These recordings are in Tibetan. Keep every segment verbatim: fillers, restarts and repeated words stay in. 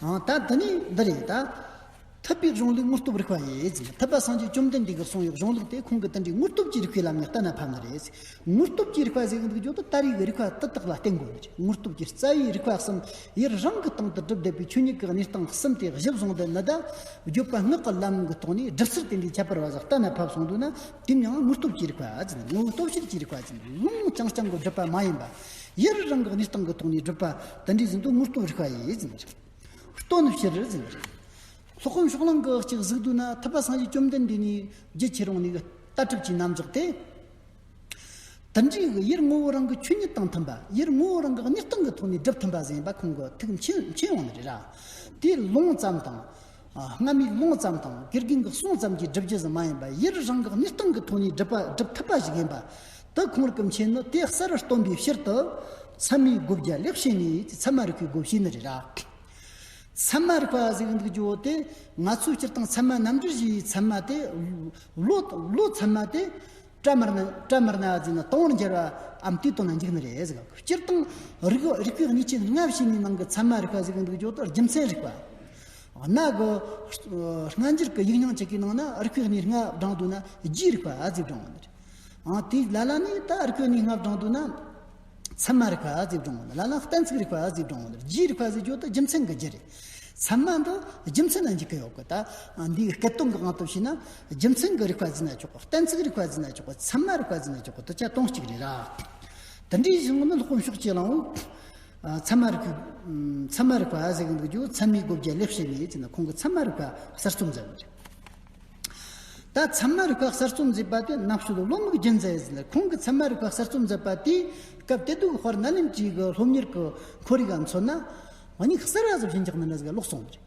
ཨང་། ད་འདི་ནི་འདི་རེད་ད། ཐུབ་པའི་གཞུང་ལུགས་དངོས་སྟོབས་རིག་པ་ཡིན་ཟེར། ཐུབ་པ་སངས་རྒྱས་བཅོམ་ལྡན་འདས་ཀྱིས་གསུངས་ཡོད་གཞུང་ལུགས་དེ་ཁོང་གིས་དེ་འདྲའི་དངོས་སྟོབས་ཀྱི་རིག་པའི་ལམ་ནས་གཏན་ན་ཕབ་ནི་རེད། དངོས་སྟོབས་ཀྱི་རིག་པ་ཟེར་གི་འདུག་རྒྱུ་དེ་ད་རེས་ཀྱི་རིག་པ་དེ་དག་ལ་བརྟེན་དགོས་ནི་རེད། དངོས་སྟོབས་ཀྱི་རྩ་བའི་རིག་པ་གསུམ་ཡུལ་རང་གི་སྟེང་དུ་སྒྲུབ་བསྡད་པའི་ཆོས་ཉིད་ཀྱི་གནས་སྟངས་གསུམ་དེ་གཞི་བཟུང་བསྡད་ནི་ད། བརྗོད་པ་སྔགས་ཀྱི་ལམ་གྱི་ཐོག་ནས་སྒྲུབ་ཚུལ་དེ་འདྲའི་ཁྱད་པར་བ་ཟིག་གཏན་ན་ཕབ་སོང་འདུག་ན། དེ་ཡང་དངོས་སྟོབས་ཀྱི་རིག་པ་ཟེར་ནི། ངོ་བོ་སྟོབས་བཤད་ཀྱི་རིག་པ་ཟེར་ནི། ལུང་རྐྱང་རྐྱང་གི་སྒྲུབ་པ་མ་ཡིན་པ། ཡུལ་རང་གི་གནས་སྟངས་ཀྱི་ཐོག་ནས་སྒྲུབ་པ་དེ་འདྲའི་ཟིག་འདུག་དངོས་སྟོབས་རིག་པ་ཡིན་ཟེར་ནི་རེད། སྟོན་ཕྱིར་ཟེར་ནི་རེད། སློབ་དཔོན་ཕྱོགས་གླང་གིས་གཅིག་གཟིགས་འདུག་ན། ཐུབ་པ་སངས་རྒྱས་བཅོམ་ལྡན་འདས་ནས་རྒྱུད་ཁྱེར་འོང་ནས་ལྟ་གྲུབ་ཀྱི་རྣམ་གཞག་དེ། དེ་འདྲའི་གི་ཡུལ་ངོ་བོ་རང་གི་ཆོས་ཉིད་དང་མཐུན་པ། ཡུལ་ངོ་བོ་རང་གི་གནས་སྟངས་ཀྱི་ཐོག་ནས་སྒྲུབ་ཐུབ་པ་ཟིག་ཡིན་པ་ཁོང་གི་ཐུགས་མཁྱེན་མཁྱེན་ཡོང་ནི་རེད་ར། དེ་ལུང་ཙམ་དང་། ཨ། སྔ་མའི་ལུང་ཙམ་དང་དགེ་རྒན་གྱི་གསུང་ཙམ་གྱིས་སྒྲུབ་རྒྱུ་ཟིག་མ་ཡིན་པ། ཡུལ་རང་གི་གནས་སྟངས་ཀྱི་ཐོག་ནས་སྒྲུབ་པ་སྒྲུབ་ཐུབ་པ་ཞིག་ཡིན་པ། དེ་ཁོང་རང་གིས་མཁྱེན་ནི་དེ་གསལ་བར་སྟོན་པའི་ཕྱིར་དུ། ཚད་མའི་སྒོ་བརྒྱད་ལེགས་བཤད་ནས། ཚད་མ་རིག་པའི་སྒོ་ཕྱེ་ནི་རེད་ར། ཚད་མ་རིག་པ་ཟེར་གི་འདུག་རྒྱུ་བོ་དེ། ང་ཚོས་སྤྱིར་བཏང་ཚད་མ་རྣམ་འགྲེལ་བྱས་པའི་ཚད་མ་དེ། བློ་བློ་ཚད་མ་དེ། བཀྲ་མར་ན་བཀྲ་མར་ན་ཟེར་ན་དང་པོར་འགྱུར་བའམ་དེའི་དོན་ལ་འཇུག་ནི་རེད་ཟེར་གི། སྤྱིར་བཏང་རིག་རིག་པའི་གནས་ཆེན་ལྔ་བྱས་ནས་ནང་གི་ཚད་མ་རིག་པ་ཟེར་གི་འདུག་རྒྱུ་དེ་རྒྱུ་མཚན་རིག་པ། གནའ་གི་སྔ་འགྱུར་གྱི་ཡིག་རྙིང་ཅིག་གི་ནང་ན་རིག་པའི་གནས་ལྔ་བགྲངས་འདུག་ན་རྒྱུའི་རིག་པ་ཟེར་བགྲངས་ཡོད་ནི་རེད། ཨང་། དེའི་ལ་ལ་ནི་ད་རིག་པའི་གནས་ལྔ་བགྲངས་འདུག་ན། ཚད་མ་རིག་པ་ཟེར་བགྲངས་ཡོད་ནི། ལ་ལ་གཏན་ཚིགས་རིག་པ་ཟེར་བགྲངས་ཡོད་ནི། རྒྱུའི་རིག་པ་ཟེར་རྒྱུ་དེ་རྒྱུ་མཚན་གྱི་རྒྱུ་རེད། ཚད་མ་འདི་རྒྱུ་མཚན་ལ་འཇུག་གི་ཡོད་གི། ད་འདིའི་སྐད་དོན་གྱི་དབང་དུ་བྱས་ན། རྒྱུ་མཚན་གྱི་རིག་པ་ཟེར་ན་ཆོག་གི། གཏན་ཚིགས་རིག་པ་ཟེར་ན་ཆོག་གི། ཚད་མ་རིག་པ་ཟེར་ན་ཆོག་གི། དེ་ཆ་དོན་གཅིག་རེད་ར། དེ་འདྲའི་གཞུང་ནི་སློབ་དཔོན་ཕྱོགས་གཅིག་གླང་བོ། ཨ། ཚད་མ་རིག་པའི། ཨམ། ཚད་མ་རིག་པ་ཟེར་གི་འདུག་རྒྱུ་ཚད་མའི་སྒོ་བརྒྱད་ལེགས་བཤད་ནས་ཟེར་ན་ཁོང་གིས་ཚད་མ་རིག་པ་གསར་རྩོམ་མཛད་པ་རེད། ད་ཚད་མ་རིག་པ་གསར་རྩོམ་མཛད་པ་དེ་རྣམ་དཔྱོད་བློ་མིག་རྒྱུད་འཛིན་ཟེར། ཁོང་གིས་ཚད་མ་རིག་པ་གསར་རྩོམ་མཛད་པ་དེའི་སྐབས་དེ་དུས་དཔལ་ནཱ་ལེནྡྲའི་གི་སློབ་གཉེར་གྱི་ཁོར་ཡུག་ག་མཚོན་ན། མ་ཉིད་གསར་བ་ཟིག་བྱིན་རྒྱག་ནི་འདྲ་ཟིག་ལོག་སོང་བ་རེད།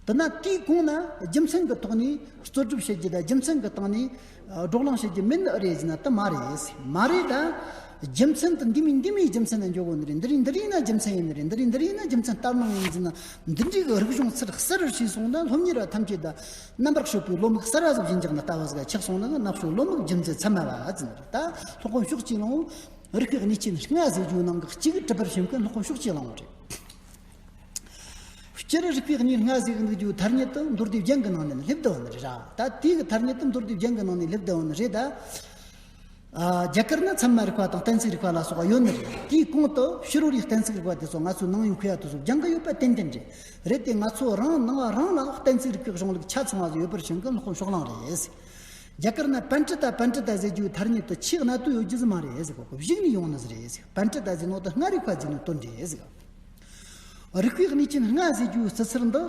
དེ་ན་དེའི་གོང་ན་རྒྱུ་མཚན་གྱི་ཐོག་ནས་རྩོད་སྒྲུབ་བྱེད་རྒྱུ་དང་། རྒྱུ་མཚན་གྱི་སྟེང་ནས་བགྲོ་གླེང་བྱེད་རྒྱུ་མེད་ནི་རེད་ཟེར་ན་དེ་མ་རེད། མ་རེད་ད། རྒྱུ་མཚན་དེ་འདི་མིན་འདི་མིན་རྒྱུ་མཚན་ལ་འཇོག་དགོས་ནི་རེད། འདི་རེད་འདི་རེད་ན་རྒྱུ་མཚན་ཡིན་ནི་རེད། འདི་རེད་འདི་རེད་ན་རྒྱུ་མཚན་ལྟར་སྣང་ཡིན་ཟེར་ན། འདི་འདྲའི་གི་རིག་གཞུང་ཚུར་གསར་བར་ཕྱིན་སོང་ན་སློབ་གཉེར་བ་ཐམས་ཅད་ད་རྣམ་པར་དཔྱོད་པའི་བློ་མིག་གསར་བ་ཟིག་བྱིན་རྒྱག་ནི་ལྟ་བུ་ཟིག་ཆགས་སོང་ན། རྣམ་དཔྱོད་བློ་མིག་རྒྱུད་འཛིན་ཚད་མ་བ་ཟེར་ནི་རེད། ད་སློབ་དཔོན་ཕྱོགས་གཅིག་གླང་བོ་རིག་པའི་གནས་ཆེན་ལྔ་ཟེར་རྒྱུ་ནང་གི་གཅིག་གྲུབ་པར་བྱེད་མཁན་སློབ་དཔོན་ཕྱོགས་གཅིག་གླང་བོ་རེད། སྤྱིར་རིག་པའི་གནས་ལྔ་ཟེར་གི་འདུག་རྒྱུ་ཐ་སྙད་དེ་མདོ་སྡེ་རྒྱན་གྱི་ནང་ནས་སླེབས་བསྡད་ཡོད་ནི་རེད་ར། ད་དེའི་གི་ཐ་སྙད་དེ་མདོ་སྡེ་རྒྱན་གྱི་ནང་ནས་སླེབས་བསྡད་ཡོད་ནི་རེད་ད། ཨ། རྒྱ་གར་ན་ཚད་མ་རིག་པ་དང་གཏན་ཚིགས་རིག་པ་ལ་སོགས་པ་ཡོད་ནི་རེད། དེའི་གོང་དུ་ཕྱི་རོལ་ཡི་གཏན་ཚིགས་རིག་པ་དེ་ཚོ་ང་ཚོས་ནང་ཡོང་ཁུལ་ཡ་དེ་ཚོ་སྦྱང་གི་ཡོད་པ་ཏན་ཏན་རེད། རེད་དེ་ང་ཚོ་རང་ནང་རང་ལ་གཏན་ཚིགས་རིག་པའི་གཞུང་ལུགས་ཆ་ཚང་བ་ཟིག་ཡོད་པར་བྱིན་གི་སློབ་དཔོན་ཕྱོགས་གླང་རེད། རྒྱ་གར་ན་པཎྜི་ཏ་པཎྜི་ཏ་ཟེར་རྒྱུའི་ཐ་སྙད་དེ་ཆེས་གནད་དུ་ཡོད་རྒྱུ་ཟིག་མ་རེད་ཟེར་གོ། གཞུག་ནས་ཡོང་ནི་ཟིག་རེད་ཟེར། པཎྜི་ཏ་ཟེར་ནོ་དེ་སྔ་རིག་པ་ཟེར་ནོ་དོན་རེད་ཟེར། རིག་པའི་གནས་ཆེན་ལྔ་ཟེར་རྒྱུའི་སྲིད་ཚུལ་འདི།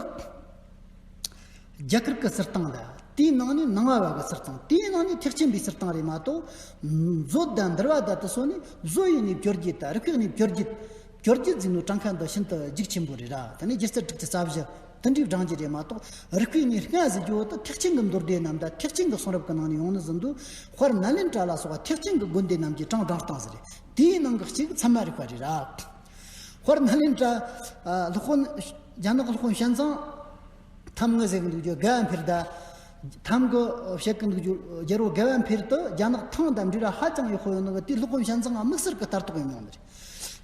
རྒྱ་གར་གྱི་སྲིད་སྟངས་དང་། དེའི་ནང་ནས་ནང་པ་བ་གི་སྲིད་སྟངས། དེའི་ནང་ནས་ཐེག་ཆེན་པའི་སྲིད་སྟངས་རེད་མ་གཏོགས། མཛོད་དང་འདུལ་བ་དང་དེ་སོགས་ནི་བཟོ་ཡི་གནས་བཅོ་བརྒྱད་དང་། རིག་པའི་གནས་བཅོ་བརྒྱད། བཅོ་བརྒྱད་ཟེར་ནོ་གྲངས་ཀ་འདི་ཤིན་ཏུ་རྒྱུགས་ཆེན་པོ་རེད་ར། དེ་ནས་སྒྱུ་རྩལ་དྲུག་ཅུ་རྩ་བཞི་དེ་འདྲའི་བགྲང་རྒྱུ་རེད་མ་གཏོགས། རིག་པའི་གནས་ལྔ་ཟེར་རྒྱུ་བོ་དེ་ཐེག་ཆེན་གྱི་མདོ་སྡེ་རྣམས་དང་ཐེག་ཆེན་གྱི་གསུང་རབ་ཀྱི་ནང་ནས་ཡོང་ནི་ཟིག་འདུག་དཔལ་ནཱ་ལེནྡྲ་ལ་སོགས་པ་ཐེག་ཆེན་གྱི་དགོན་སྡེ་རྣམས་ཀྱི་གྲངས་བགྲངས་སྟངས་ཟིག་རེད། དེའི་ནང་གི་གཅིག་ཚད་མ་རིག་པ་རེད་ར། དཔལ་ནཱ་ལེནྡྲ། ཨ། སློབ་དཔོན། རྒྱ་ནག་སློབ་དཔོན་ཞན་ཙང་། ཐམ་ངི་ཟེར་གི་འདུག་རྒྱུ་དགའ་བ་འཕེལ་ད། ཐམ་གི་བཤད་གི་འདུག་རྒྱུ་རྒྱལ་པོ་དགའ་བ་འཕེལ་དུ་རྒྱ་ནག་ཐང་དང་འབྲེལ་བ་ཧ་ཅང་ཡག་པོ་ཡོད་ནོ་གི་དེའི་སློབ་དཔོན་ཞན་ཙང་ང་དམིགས་བསལ་གི་ལྟ་རྟོག་ཡིན་མྱོང་ནི་རེད།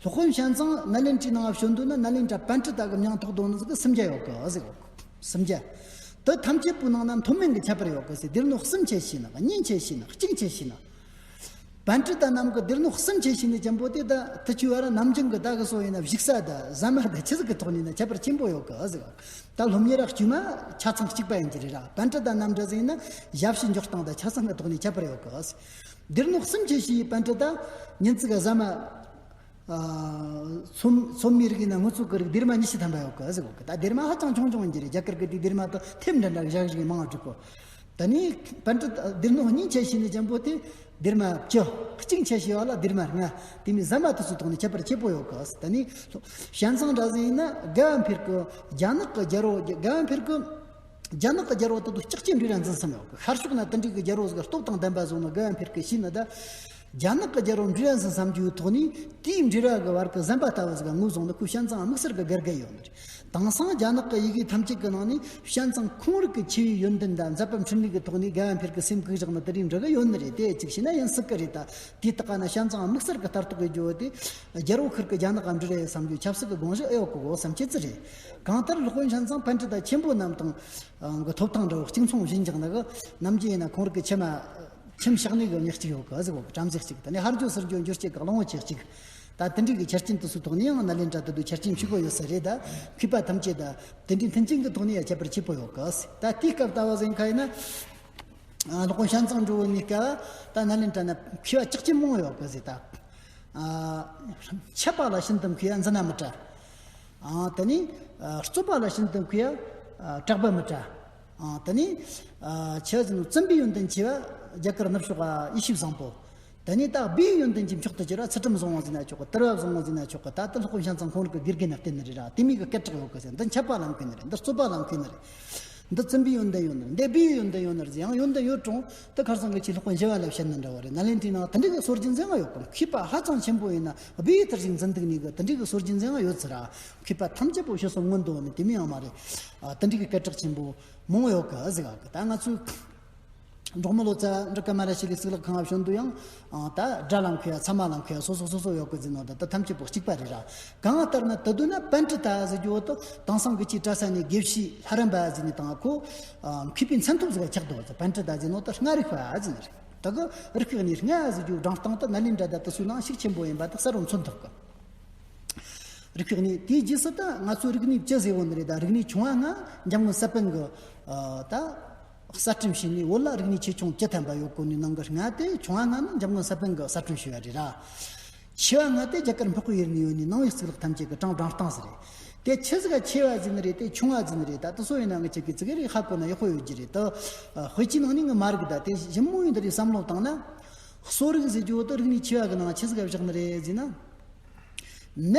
སློབ་དཔོན་ཞན་ཙང་ནཱ་ལེནྡྲའི་ནང་བྱོན་འདུག་ན་ནཱ་ལེནྡྲ་པཎྜི་ཏ་གི་མྱིང་ཐོགས་འདུག་ནི་ཟིག་གི་སུམ་བརྒྱ་ཡོད་གི་ཟེར་གི། སུམ་བརྒྱ། དེ་ཐམས་ཅད་པོའི་ནང་ན་མཐོ་དམན་གྱི་ཁྱད་པར་ཡོད་གི་ཟེར། སྡེ་སྣོད་གསུམ་ཆ་བཞག་ན། གཉིས་ཆ་བཞག་ན། གཅིག་ཆ་བཞག་ན། པཎྜི་ཏ་རྣམས་ཀྱི་སྡེ་སྣོད་གསུམ་ཆ་བཞག་ནས་ཀྱང་པོ་དེ་ད་དེ་ཆུ་བ་ར་ནམ་རྒྱུན་གྱི་ད་གི་སོ་ཡིན་ན་བཞུགས་ས་ད་ཟ་མ་ད་ཆི་ཟིག་གི་ཐོག་ནས་ན་ཁྱད་པར་ཆེན་པོ་ཡོད་གི་ཟེར། ད་སློབ་གཉེར་ར་དཀྱུས་མ་ཆ་ཚང་གཅིག་པ་ཡིན་གྱི་རེད་ར། པཎྜི་ཏ་རྣམས་འདྲ་ཟིག་ཡིན་ན་ཞབས་ཕྱི་འཇོག་སྟངས་ད་ཆ་ཚང་གི་ཐོག་ནས་ཁྱད་པར་ཡོད་གི་ཟེར། སྡེ་སྣོད་གསུམ་ཆ་བཞག་པཎྜི་ཏ་ཉིན་ཙིག་ག་ཟ་མ། ཨ། ཚོད་ཚོད་མའི་རིགས་ཡིན་ན་དངོས་གཙོ་གི་རིགས་སྡེར་མ་ཉི་ཤུ་ཐམ་པ་ཡོད་གི་ཟེར་གོ་གི། ད་སྡེར་མ་ཧ་ཅང་ཆུང་ཆུང་ཡིན་གྱི་རེད། རྒྱ་གར་གི་དེ་སྡེར་མ་དང་ཐེམ་འདྲ་འདྲ་བཞག་བཞག་མང་བ་འགྲིག་གོ། ད་ནི་པཎྜི་ཏ་སྡེ་སྣོད་གཉིས་ཆ་བཞག་ནས་ཀྱང་པོ་དེ་སྡེར་མ་བཅུ། གཅིག་ཆ་བཞག་པ་ལ་སྡེར་མ་ལྔ། དེ་མིན་ཟ་མ་དེ་ཚོའི་ཐོག་ནས་ཁྱད་པར་ཆེ་པོ་ཡོད་གི། ད་ནི་ཞན་ཙང་འདྲ་ཟིག་ཡིན་ན་དགའ་བ་འཕེལ་གི་རྒྱ་ནག་གི་རྒྱལ་པོ། དགའ་བ་འཕེལ་གི་རྒྱ་ནག་གི་རྒྱལ་པོ་དེ་དང་ལྕགས་ཀྱི་འབྲེལ་བ་འཛིན་བསམ་ཡོད་གི། ཤར་ཕྱོགས་ན་དེ་འདྲའི་གི་རྒྱལ་པོ་ཟིག་སྟོབས་དང་ལྡན་པ་བཟུང་ན་དགའ་བ་འཕེལ་གི་ཤི་ན་ད། རྒྱ་ནག་གི་རྒྱལ་པོ་འབྲི་རན་སི་བསམ་རྒྱུའི་ཐོག་ནས་དེའི་འབྲི་ར་གི་བར་གི་ཟམ་པ་ལྟ་བུ་ཟིག་ངོས་བཟུང་ནས་ཁོའི་ཞན་ཙང་དམིགས་བསལ་གི་དགའ་དགའ་ཡོད་ནི་རེད། དེང་སང་རྒྱ་ནག་གི་ཡི་གེ་ཐམས་ཅད་གི་ནང་ནས་ཞན་ཙང་ཁོང་རིགས་ཀྱི་ཆེ་བའི་ཡོན་ཏན་དང་མཛད་པ་འཕྲིན་ལས་ཀྱི་ཐོག་ནས་དགའ་བ་འཕེལ་གི་སེམས་བཀུག་བཞག་ནི་དེ་རིགས་འདྲ་གི་ཡོད་ནི་རེད། དེ་གཅིག་བྱས་ན་ཡིན་སྲིད་གི་རེད། ད་དེའི་སྟེང་ན་ཞན་ཙང་དམིགས་བསལ་གི་ལྟ་རྟོག་གི་རྒྱུ་བོ་དེ་རྒྱལ་པོ་ཁུར་གི་རྒྱ་ནག་ག་འབྲི་ར་ཡི་བསམ་རྒྱུ་ཆབ་སྲིད་གི་དགོངས་གཞི་ཨེ་ཡོད་གི་གོ་བསམ་ཁྱེད་ཙི་རེད། གང་ལྟར་སློབ་དཔོན་ཞན་ཙང་པཎྜི་ཏ་ཆེན་པོ་རྣམས་དང་གི་ཐོབ་ཐང་འདྲ་བོ་གཅིག་མཚུངས་བཞིན་ཀྱང་ན་གི་ནམ་རྒྱུན་ཡིན་ན་ཁོང་རིགས་ཀྱི་ཁྱིམ་མ། ཁྱིམ་ཞག་ནས་གི་མྱི་གཅིག་ཡོད་གི་ཟིག་གོ་བྲམ་ཟེ་གཅིག་ད་ནི་ཧར་འགྱོ་ཚུར་འགྱོ་འགྱུར་སྐྱེ་གི་གླང་བོ་ཆེ་གཅིག་ད་དེ་འདྲའི་གི་ཆ་རྐྱེན་དེ་ཚོའི་ཐོག་ནས་ཡང་ནཱ་ལེནྡྲ་དེ་དུས་ཆ་རྐྱེན་ཕྱུག་པོ་ཡོད་ས་རེད། ད་མཁས་པ་ཐམས་ཅད་ད་དེ་འདྲའི་མཐུན་རྐྱེན་གི་ཐོག་ནས་ཡང་ཁྱད་པར་ཆེ་པོ་ཡོད་གི་ཟིག་ད་དེའི་སྐབས་ལྟ་བུ་ཟིག་ཡིན་ཁ་ཡིན་ན། ཨ། སློབ་དཔོན་ཞན་ཙང་འགྲོ་བོ་ནས་སྐབས་ད་ནཱ་ལེནྡྲ་ན་མཁས་པ་ཅག་ཅན་མང་ཡོད་གི་ཟིག་ད། ཨ། འཆད་པ་ལ་ཤིན་ཏུ་མཁས་པ་འཛིན་ན་མི་བྲལ། ཨ། དེ་ནས། ཨ། རྩོད་པ་ལ་ཤིན་ཏུ་མཁས་པ། ཨ། གྲགས་པ་མི་བྲལ། ཨ། དེ་ནས། ཨ། ཆི་ཟེར་ནོ་བཙུན་པའི་ཡོན་ཏན་ཆེ་བ་རྒྱ་གར་ནུབ་ཕྱོགས་པ་ཡེ་ཤེས་བཟང་པོ། དེ་ནས་ད་སྦས་ཡོན་ཏན་གྱི་མཆོག་ཏུ་གྱུར་བ་ཚུལ་ཁྲིམས་བཟང་བོ་ཟེར་ན་ཆོག་གི་དར་བ་བཟང་བོ་ཟེར་ན་ཆོག་གི་ད་ལྟ་སློབ་དཔོན་ཞན་ཙང་ཁོང་རིགས་ཀྱི་དགེ་རྒན་ན་བསྟེན་ནི་རེད་ར། དེ་མིན་གི་སྐད་གྲགས་ཡོད་གི་ཟེར། འདི་འཆད་པ་ལ་མཁས་ནི་རེད། འདི་རྩོད་པ་ལ་མཁས་ནི་རེད། འདི་བཙུན་པའི་ཡོན་ཏན་ཡོད་ནི་རེད། འདི་སྦས་ཡོན་ཏན་ཡོད་ནི་རེད་ཟེར། ཡང་ཡོན་ཏན་ཡོད་རུང་དེ་ཁར་སང་གི་ཆེ་སློབ་དཔོན་ཞི་བ་ལྷས་བཤད་ནི་འདྲ་བོ་རེད། ནཱ་ལེནྡྲའི་ནང་དེ་འདྲའི་གི་སྲོལ་རྒྱུན་ཟེར་ཡང་ཡོད་གི་མཁས་པ་ཧ་ཅང་ཆེན་པོ་ཡིན་ན་སྦས་ཡུལ་དུ་ཞིག་འཛིན་འདུག་ནི་གི་དེ་འདྲའི་གི་སྲོལ་རྒྱུན་ཟེར་ཡང་ཡོད་ཚུལ་ར། མཁས་པ་ཐམས་ཅད་པོ་ཤི་སོང་མངོན་འདུག་ནི་དེ་མིན་ཡང་མ་རེད། ཨ། དེ་འདྲའི་གི་སྐད་གྲགས་ཆེན་པོ་མང་ཡོད་གི་ཟེར་གི་ད་ང་ཚོའི། འབྲོག་མི་ལོ་ཙཱ་འབྲུག་གི་མ་ལ་ཤི་ལི་གཙུག་ལག་ཁང་ང་བྱོན་དུས་ཡང་། ཨ། ད་དགྲ་ལ་མཁས་པ་ཚ་མ་ལ་མཁས་པ་སོ་སོ་སོ་སོ་ཡོད་གི་ཟེར་ནོ་ད་ད་ཐམས་ཅད་པོ་གཅིག་པ་རེད་ར། གང་ལྟར་ན་དེ་དུས་ན་པཎྜི་ཏ་ཟེར་རྒྱུ་བོ་དེ་དེང་སང་གི་ཅིག་གྲྭ་ས་ནས་དགེ་བཤེས་ལྷ་རམས་པ་ཟེར་ནི་དང་ཁོ། ཨ། མཁས་པའི་མཚན་ཐོབ་ཟིག་ཆགས་འདུག་ཟེར། པཎྜི་ཏ་ཟེར་ནོ་ད་ལྔ་རིག་པ་ཟེར་ནི་རེད། ད་གི་རིག་པའི་གནས་ལྔ་ཟེར་རྒྱུ་བགྲང་སྟངས་དེ་ནཱ་ལེནྡྲ་ད་དེ་ཚོའི་ནང་ཤུགས་ཆེན་པོ་ཡིན་པ་དེ་གསལ་བོ་མཚོན་ཐུབ་གི་རིག་པའི་གནས་དེའི་རྗེས་སུ་ད་ང་ཚོའི་རིག་གནས་བཅུ་ཟེར་བོ་འདི་རེད། ད་རིག་གནས་ཆུང་བ་ལྔ་འཇམ་མགོན་གསལ་སྤེལ་གྱིས། ཨ། ད་གསར་སྐྲུན་བྱས་ནས་བོད་ལ་རིག་གནས་ཆེ་ཆུང་བཅུ་ཐམ་པ་ཡོད་གོ་ནི་ནང་གི་ལྔ་དེ་ཆུང་བ་ལྔ་ནི་འཇམ་མགོན་གསལ་སྤེལ་གྱིས་གསར་སྐྲུན་བྱས་པ་རེད་ར། ཆེ་བ་ལྔ་དེ་རྒྱ་གར་འཕགས་པའི་ཡུལ་ནས་ཡོད་ནི་ནང་པའི་གཙུག་ལག་ཐམས་ཅད་ཀྱི་གྲངས་བགྲང་སྟངས་ཟེར་རེད། དེ་ཆི་ཟིག་ག་ཆེ་བ་ཟེར་ནི་རེད། དེ་ཆུང་བ་ཟེར་ནི་རེད། ད་དེ་སོ་ཡིན་ན་ངི་ཆེ་གི་ཙི་གེ་རེ་ཧ་གོ་ན་ཡག་པོ་ཡོད་ཀྱི་རེད། ད་དཔེ་ཆའི་ནང་ནས་ངི་མ་རིག་ད་དེ་ཞིབ་མོ་ཡིན་འདི་རེད་བསམ་བློ་བཏང་ན། གསོ་རིག་ཟེར་རྒྱུ་བོ་དེ་རིག་གནས་ཆེ་བ་གི་ནང་ཆི་ཟིག་ག་བཞག་ནི་རེད་ཟེར་ན། ནད་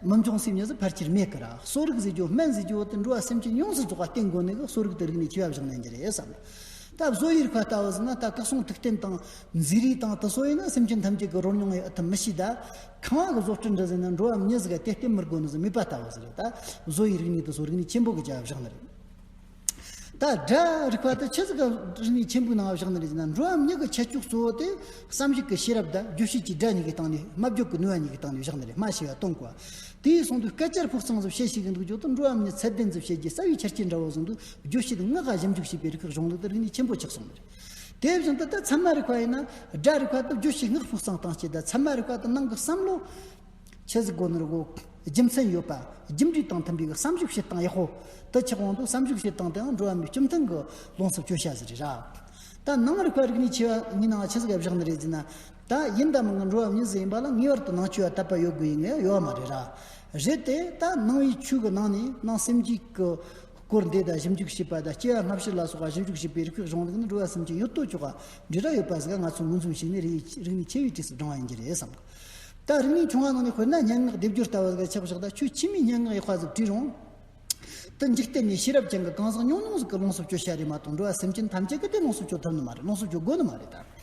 མི་འབྱུང་སའི་མྱི་ཟིག་ཕལ་ཆེར་མེད་ཀི་ར། གསོ་རིག་ཟེར་རྒྱུ་སྨན་ཟེར་རྒྱུ་བོ་དེ་འགྲོ་བ་སེམས་ཅན་ཡོངས་སུ་རྫོགས་པ་བསྟེན་དགོས་ནི་གི་གསོ་རིག་དེ་རིག་གནས་ཆེ་བ་བཞག་ནི་ཡིན་རྒྱུ་རེད་བསམ། ད་བཟོ་ཡི་རིག་པ་ལྟ་བུ་ཟེར་ན་ད་སྐུ་གསུང་ཐུགས་རྟེན་དང་མཛེས་རིས་དང་དེ་ཚོ་ཡིན་ན་སེམས་ཅན་ཐམས་ཅད་ཀྱི་རོལ་མྱོང་ཡི་ཨི་ཐུབ་མི་ཤེས། ད་ཁང་བ་གི་བཟོ་སྐྲུན་འདྲ་ཟེར་ན་འགྲོ་བ་མྱི་ཟིག་ག་དེ་བསྟེན་མི་དགོས་ནི་ཟིག་མེད་པ་ལྟ་བུ་ཟིག་རེད། ད་བཟོ་ཡི་རིག་གནས་དེ་ཚོ་རིག་གནས་ཆེན་པོ་གི་ཆེ་བ་བཞག་ནི་རེད། ད་སྒྲ་རིག་པ་དེ་ཆི་ཟིག་གི་རིག་གནས་ཆེན་པོའི་ནང་བཞག་ནི་རེད་ཟེར་ན། འགྲོ་བ་མྱི་གི་ཁྱད་ཆོས་གཙོ་བོ་དེ་བསམ་གཞིག་གི་ཤེས་རབ་དང་རྗོད་བྱེད་ཀྱི་སྒྲ་གཉིས་ཀྱི་སྟེང་ནས། སྨྲ་བརྗོད་ཀྱི་ནུས་པ་གཉིས་ཀྱི་སྟེང་ནས་བཞག་ནི་རེད། སྨྲ་ཤེས་པ་སྟོན་གོ་བ། དེ་ཡིན་སོང་དུས་སྐད་ཆ་ཕུགས་གཙང་ཟིག་བཤད་ཤེས་གི་འདུག་རྒྱུ་དེ་འགྲོ་བ་མྱི་ཚད་ལྡན་ཟིག་བཤད་རྒྱུའི་རྩ་བའི་ཆ་རྐྱེན་འདྲ་བོ་ཟིག་འདུག་རྗོད་བྱེད་ངག་ག་ཞིབ་འཇུག་བྱེད་པའི་རིག་པའི་གཞུང་ལུགས་དེ་རིག་གནས་ཆེན་པོ་ཆགས་སོང་ནི་རེད། དེ་བཞིན་དུ་ད་ཚད་མ་རིག་པ་ཡིན་ན། སྒྲ་རིག་པ་དེ་རྗོད་བྱེད་ངག་ཕུགས་གཙང་དང་བཅས། ད་ཚད་མ་རིག་པ་དེ་ནང་གི་བསམ་བློ། ཆི་ཟིག་དགོས་ནི་རེད་གོ། རྒྱུ་མཚན་ཡོད་པ། རྒྱུ་འབྲས་དང་མཐུན་པའི་བསམ་གཞིག་བྱེད་སྟངས་ཡག་པོ། དེ་ཆགས་འོང་དུས་བསམ་གཞིག་བྱེད་སྟངས་དེའང་འགྲོ་བ་མིའི་སྤྱི་མཐུན་གྱི་ལོངས་སུ་སྤྱོད་བྱ་ཟིག་རེད་ར། ད་ནང་རིག་པ་རིག་གནས་ཆེ་བ་གཉིས་ནང་ཆི་ཟིག་བཞག་ནི་རེད་ཟེར་ན། ད་ཡིན་ད་མིན་གི་འགྲོ་བ་མྱི་ཟིག་ཡིན་པ་ལ་ངེས་པར་དུ་ནང་ཆོས་ལ་དད་པ་ཡོད་དགོས་ཡིན་ངེས་ཡོད་མ་རེད་ར། རེད་དེ། ད་ནང་པའི་ཆོས་ཀྱི་ནང་ནས་ནང་སེམས་རྒྱུད་ཀྱི་སྐོར་འདི་དང་ཞིབ་འཇུག་བྱེད་པ་དང་སྐྱེ་བ་སྔ་ཕྱི་ལ་སོགས་པ་ཞིབ་འཇུག་བྱེད་པའི་རིག་པའི་གཞུང་ལུགས་ནི་འགྲོ་བ་སེམས་ཅན་ཡིད་དོ་ཅོག་ག་འབྲེལ་བ་ཡོད་པ་ཟིག་ང་ཚོས་ངོས་འཛིན་བྱས་ནས་རིག་རིག་གནས་ཆེ་བའི་གྲས་སུ་བགྲང་བ་ཡིན་གྱི་རེད་བསམ། ད་རིག་གནས་ཆུང་བ་ནང་ནས་དཔེར་ན་སྙན་ངག་སྡེབ་སྦྱོར་ལྟ་བུ་ཟིག་ཆགས་བཞག་ད་ཆོས་ཆེན་མོའི་སྙན་ངག་ཡག་པ་ཟིག་བྲིས་རུང་། དེ་འཇིག་རྟེན་ནས་ཤེས་རབ་ཅན་གྱི་གང་ཟག་ཉུང་ཉུང་ཟིག་གིས་ལོངས་སུ་སྤྱོད་བྱ་རེད་མ་གཏོགས་འགྲོ་བ་སེམས་ཅན་ཐམས་ཅད་ཀྱིས་དེ་ལོངས་སུ་སྤྱོད་ཐུབ་ནི་མ་རེད། ལོངས་སུ་སྤྱོད་དགོས་ནི་མ་རེད་ད།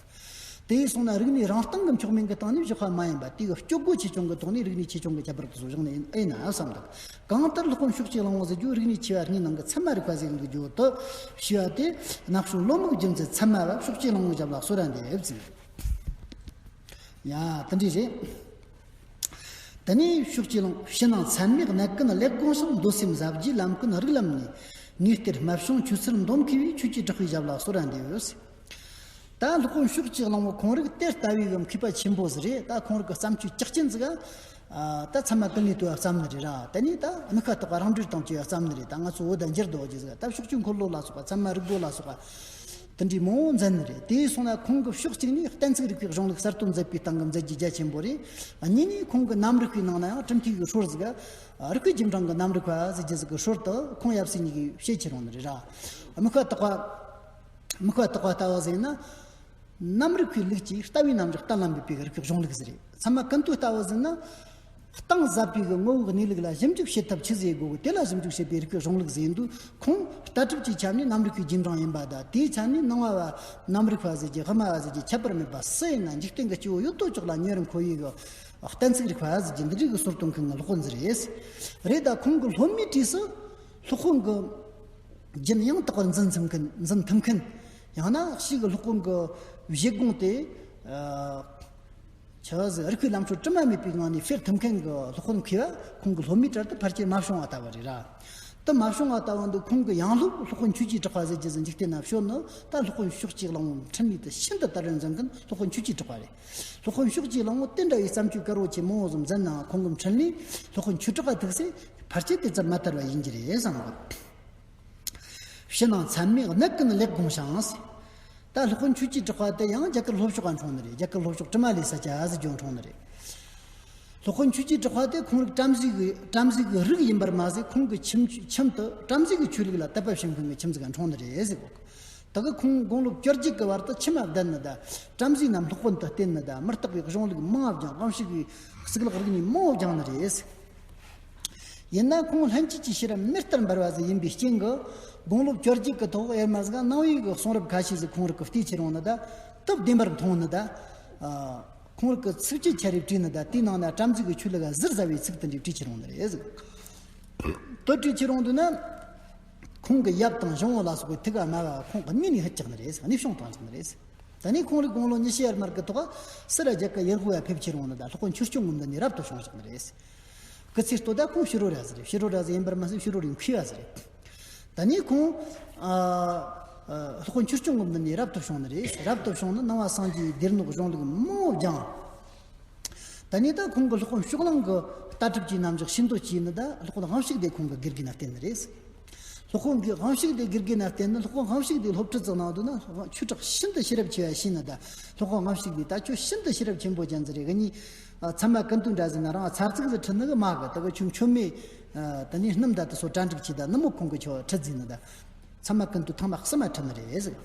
དེ་ཡིན་སོང་ན་རིག་གནས་རང་སྟེང་གི་མཆོག་དམན་གྱི་སྟེང་ནས་བཞག་པ་མ་ཡིན་པ། དེ་གི་སྤྱོད་སྒོ་ཆེ་ཆུང་གི་ཐོག་ནས་རིག་གནས་ཆེ་ཆུང་གི་ཁྱད་པར་དེ་ཚོ་བཞག་ནི་ཡིན་ཨེ་ན་བསམ་འདུག་གང་ལྟར་སློབ་དཔོན་ཕྱོགས་གཅིག་གླང་པོ་ཟེར་རྒྱུ་རིག་གནས་ཆེ་བ་ལྔའི་ནང་གི་ཚད་མ་རིག་པ་ཟེར་གི་འདུག་རྒྱུ་དེ་ཞུ་བ་དེ། ནག་ཕྱོགས་ལོ་མུག་རྒྱུ་མཚན་ཚད་མ་བ་ཕྱོགས་གཅིག་གླང་པོའི་ཞབས་ལ་གསོལ་ར་འདེབས་ཟེར། ཡ། དེ་འདྲ་རེད། དེ་ནས་ཕྱོགས་གཅིག་གླང་། ཕྱི་ནང་ཚད་མས་གནད་ཀུན་ཀླད་གོང་ཞིང་། འདོད་སེམས་ཟབ་རྒྱས་ལམ་ཀུན་རིགས་ལམ་ནས། ངེས་གཏེར་སྨྲ་བྱུང་ཆོས་ཚུལ་འདོམས་མཁས་པའི། ཆོས་ཀྱི་གྲགས་པའི་ཞབས་ལ་གསོལ་ར་འདེབས་ཡོད། ད་སློབ་དཔོན་ཕྱོགས་གཅིག་གླང་པོ་ཁོང་རིགས་དེ་ལྟ་བུའི་གི་མཁས་པ་ཆེན་པོ་ཟིག་རེད། ད་ཁོང་རིགས་ཀྱི་བརྩམས་ཆོས་ཀྱག་ཅན་ཟིག་ག་ད་ཚད་མ་ཀུན་ལས་བཏུས་པ་བརྩམས་ནི་རེད་ར། དེ་ནས་ད་དམིགས་པ་རྟོགས་པ་རང་འགྲེལ་དང་བཅས་པ་བརྩམས་ནི་རེད། ད་ང་ཚོ་བོད་ད་འགྱུར་ལྡོག་རྒྱུ་ཟིག་ག་ད་ཕྱོགས་བཅུའི་འཁོར་ལོ་ལ་སོགས་པ། ཚད་མ་རིག་སྒོ་ལ་སོགས་པ། དེ་འདྲའི་མང་བོ་མཛད་ནི་རེད། དེ་ཡིན་སོང་ན་ཁོང་གི་ཕྱོགས་གཅིག་ནས་གཏན་ཚིགས་རིག་པའི་གཞུང་ལུགས་གསར་གཏོད་མཛད་པའི་སྟེང་གི་མཛད་རྗེས་རྒྱ་ཆེན་པོ་རེད། གཉིས་ནས་ཁོང་གི་རྣམ་རིག་པའི་ནང་ན་ཡང་གྲུབ་མཐའི་གི་སྲོལ་ཟིག་ག་རིག་པའི་རྒྱུན་གྲངས་ཀྱི་རྣམ་རིག་པ་ཟེར་རྒྱུ་ཟིག་གི་སྲོལ་དེ་ཁོང་ཡབ་སྲས་གཉིས་ཀྱིས་ཕྱེ་ཁྱེར་ཡོང་ནི་རེད་ར། དམིགས་པ་རྟོགས་པ། དམིགས་པ་རྟོགས་པ་ལྟ་བུ་ཟེར་ན། རྣམ་རིག་པའི་ལུགས་ཀྱི་ལྟ་བའི་རྣམ་གཞག་གཏན་ལ་འབེབས་པའི་རིག་པའི་གཞུང་ལུགས་ཟིག་རེད། ཚད་མ་ཀུན་བཏུས་ལྟ་བུ་ཟེར་ན། གཏིང་ཟབ་པའི་གི་ངོ་བོའི་གནས་ལུགས་ལ་ཞིབ་འཇུག་བྱེད་ཐབས་ཆི་ཟིག་དགོས་གི། དེ་ལ་ཞིབ་འཇུག་བྱེད་པའི་རིག་པའི་གཞུང་ལུགས་ཟེར་དུས། ཁོང་ལྟ་གྲུབ་ཀྱི་ཆ་ནས་གནམ་རིག་པའི་རྗེས་འབྲང་ཡིན་པ་དང་། དེའི་ཆ་ནས་ནང་པ་བ་གནམ་རིག་པ་ཟེར་གྱི། དབུ་མ་བ་ཟེར་གྱི་ཁྱད་པར་མེད་པ། སུ་ཡིན་ན་འཇིག་རྟེན་གྱི་སྐྱེ་བོ་ཡོད་དོ་ཅོག་ལ་ཉེ་རུ་འཁོར་བའི་གི་གཏན་ཚིགས་རིག་པ་ཟེར་གྱི་འདི་འདྲའི་གི་སྲོལ་གཏོད་མཁན་གྱི་སློབ་དཔོན་ཟིག་རེད། རེད། ད་ཁོང་གི་སློབ་མའི་གྲས་སུ་སློབ་དཔོན་གྱི་རྒྱུན་ཡང་དག་པར་འཛིན་ཐུབ་མཁན། འཛིན་ཐུབ་མཁན། ཡང་ན་ཕྱིས་ཀྱི་སློབ་དཔོན་གྱི་བཞེད་དགོངས་དེ། ཨ། ཆི་ཟིག་རིགས་པའི་ལམ་སྲོལ་དྲི་མ་མེད་པའི་ངང་ནས་སྤེལ་ཐུབ་མཁན་གྱི་སློབ་དཔོན་མཁས་པ་ཁོང་གི་སློབ་མའི་གྲལ་དུ་ཕལ་ཆེར་མ་བྱུང་བ་ལྟ་བུ་རེད་ར། དེ་མ་བྱུང་བ་ལྟ་བུ་འདུག། ཁོང་གི་ཡང་སློབ་སློབ་དཔོན་ཆོས་ཀྱི་གྲགས་པ་ཟེར་གྱི་ཟིག་འཇིག་རྟེན་ན་བྱོན་ནས། ད་སློབ་དཔོན་ཕྱོགས་གཅིག་གླང་པོ་འཕྲིན་ལས་དེ་ཤིན་ཏུ་དར་བར་འཛིན་མཁན་སློབ་དཔོན་ཆོས་ཀྱི་གྲགས་པ་རེད། སློབ་དཔོན་ཕྱོགས་གཅིག་གླང་པོ་དེ་འདྲ་བའི་བརྩམས་ཆོས་དཀར་པོ་ཆེ་མང་བོ་ཟིག་མཛད་ནའང་། ཁོང་གི་འཕྲིན་ལས་སློབ་དཔོན་ཆོས་གྲགས་པ་ཐུག་ཚེ་ཕལ་ཆེར་དེ་ཙམ་མ་དར་བ་ཡིན་གྱི་རེད་བསམ་གི། ཕྱི་ནང་མཚམས་མེད་གནད་ཀུན་ལེགས་དགོངས་ཤིང་། ད་སློབ་དཔོན་ཆོས་ཀྱི་གྲགས་པ་དེ་ཡང་རྒྱ་གར་ལྷོ་ཕྱོགས་ལ་འཁྲུངས་ནི་རེད། རྒྱ་གར་ལྷོ་ཕྱོགས་དྲི་མ་ལས་ས་ཆ་ཟེར་རྒྱུར་འཁྲུངས་ནི་རེད། སློབ་དཔོན་ཆོས་ཀྱི་གྲགས་པ་དེ་ཁོང་རིགས་བྲམ་ཟེ་གི་བྲམ་ཟེ་གི་རིགས་ཡིན་པར་མ་ཟད། ཁོང་གི་ཁྱིམ་ཁྱིམ་དུ་བྲམ་ཟེ་གི་ཆོས་ལུགས་ལ་དད་པ་བྱེད་མཁན་གྱི་ཁྱིམ་ཟིག་ག་འཁྲུངས་ནི་རེད་ཟེར་གོ། ད་གི་ཁོང་དགུང་ལོ་བཅོ་བརྒྱད་ཀྱི་བར་དུ་ཆི་མ་བསྡད་ནི་དང་། བྲམ་ཟེ་རྣམས་སློབ་དཔོན་དུ་བསྟེན་ནི་དང་། མི་རྟག་པའི་གཞུང་ལུགས་མང་བ་སྦྱངས། དབང་ཕྱུག་གི་གཙུག་ལག་རིག་གནས་མང་བོ་སྦྱངས་ནི་རེད། ཡིན་ན་ཁོང་ལྷན་སྐྱེས་ཀྱི་ཤེས་རབ་མེ་ལྟར་འབར་བ་ཟིག་ཡིན་པའི་རྐྱེན་གྱིས། དགུང་ལོ་བཅོ་བརྒྱད་ཀྱི་ཐོག་ཡར་མར་ཟིག་ནང་པའི་གི་གསུང་རབ་ཁ་ཤས་ཟིག་ཁོང་རིགས་ཀྱིས་བལྟས་ཁྱེར་ཡོང་ནི་དང་། སྟབས་བདེ་འབར་མཐོང་ནི་དང་། ཨ། ཁོང་རིགས་ཀྱིས་ཚིགས་བཅད་ཆ་རེ་བྲིས་ནི་དང་། དེའི་ནང་ན་བྲམ་ཟེ་གི་ཆོས་ལུགས་ལ་ཟུར་ཟ་བའི་ཚིག་དེ་འདྲ་བྲིས་ཁྱེར་ཡོང་ནི་རེད་ཟིག། དེ་བྲིས་ཁྱེར་ཡོང་དུས་ན། ཁོང་གི་ཡབ་དང་གཞུང་བོ་ལ་སོགས་པའི་ཐུགས་ཀ་དམའ་བ་ཁོང་གི་སྣེ་ནས་ཕུད་བཅུག་ནི་རེད། སྣེ་ཕྱུང་བཏང་བཅུག་ནི་རེད། ད་ནི་ཁོང་རིགས་དགུང་ལོ་ཉི་ཤུ་ཡར་མར་གྱི་ཐོག་སི་ར་རྒྱལ་ཁབ་ཡུལ་ཧུ་ཡ་ཕེབས་ཁྱེར་ཡོང་ནི་དང་། སློབ་དཔོན་ཆོས་སྐྱོང་གི་མདུན་ནས་རབ་ཏུ་བྱུང་བཅུག་ནི་རེད། སྐུ་ཚེ་སྟོད་ད་ཁོང་ཕྱི་རོལ་ར་ཟིག་རེད། ཕྱི་རོལ་ར་ཟིག་ཡིན་པར་མ་ཟད། ཕྱི་རོལ་རིགས་མཁས་པ་ཟིག་རེད། ད་ནི་ཁོང་། ཨ། ཨ། སློབ་དཔོན་ཆོས་སྐྱོང་གི་མདུན་ནས་རབ་ཏུ་བྱུང་ནི་རེད། རབ་ཏུ་བྱུང་ནི་ནང་པ་སངས་རྒྱས་སྡེ་སྣོད་གཞུང་ལུགས་མང་བོ་སྦྱངས། ད་ནི་ད་ཁོང་གི་སློབ་དཔོན་ཕྱོགས་གླང་གི་ལྟ་གྲུབ་ཀྱི་རྣམ་གཞག་ཤིན་ཏུ་གཅེས་ནི་དང་། སློབ་དཔོན་དབང་ཕྱུག་སྡེ་ཁོང་གི་དགེ་རྒན་ན་བསྟེན་ནི་རེད། སློབ་དཔོན་གྱིས་དབང་ཕྱུག་སྡེ་དགེ་རྒན་ན་བསྟེན་ནི། སློབ་དཔོན་དབང་ཕྱུག་སྡེའི་སློབ་ཁྲིད་ཙམ་གནང་དུས་ན། ཆོས་གྲགས་ཤིན་ཏུ་ཤེས་རབ་ཆེ་བ་ཤེས་ནི་དང་། སློབ་དཔོན་དབང་ཕྱུག་སྡེས་ད་ཁྱོད་ཤིན་ཏུ་ཤེས་རབ་ཆེན་པོ་ཅན་ཟིག་རེད། ངས་ཚད་མ་ཀུན་བཏུས་འདྲ་ཟིག་ན་རང་ཚར་ཙིག་ཟིག་ཁྲིད་ནི་གི་མ་གི། ད་གི་ཁྱོད་མཆོད་མེ་དེ་ནས་སྣུམ་དང་དེ་ཚོ་གྲ་སྒྲིག་བྱས། ད་ནུབ་མོ་ཁོང་གིས་ཁྱོད་ཁྲིད་ཟིན་ནི་ད། ཚད་མ་ཀུན་བཏུས་ཐེངས་མ་གསུམ་མ་ཁྲིད་ནི་རེད་ཟིག།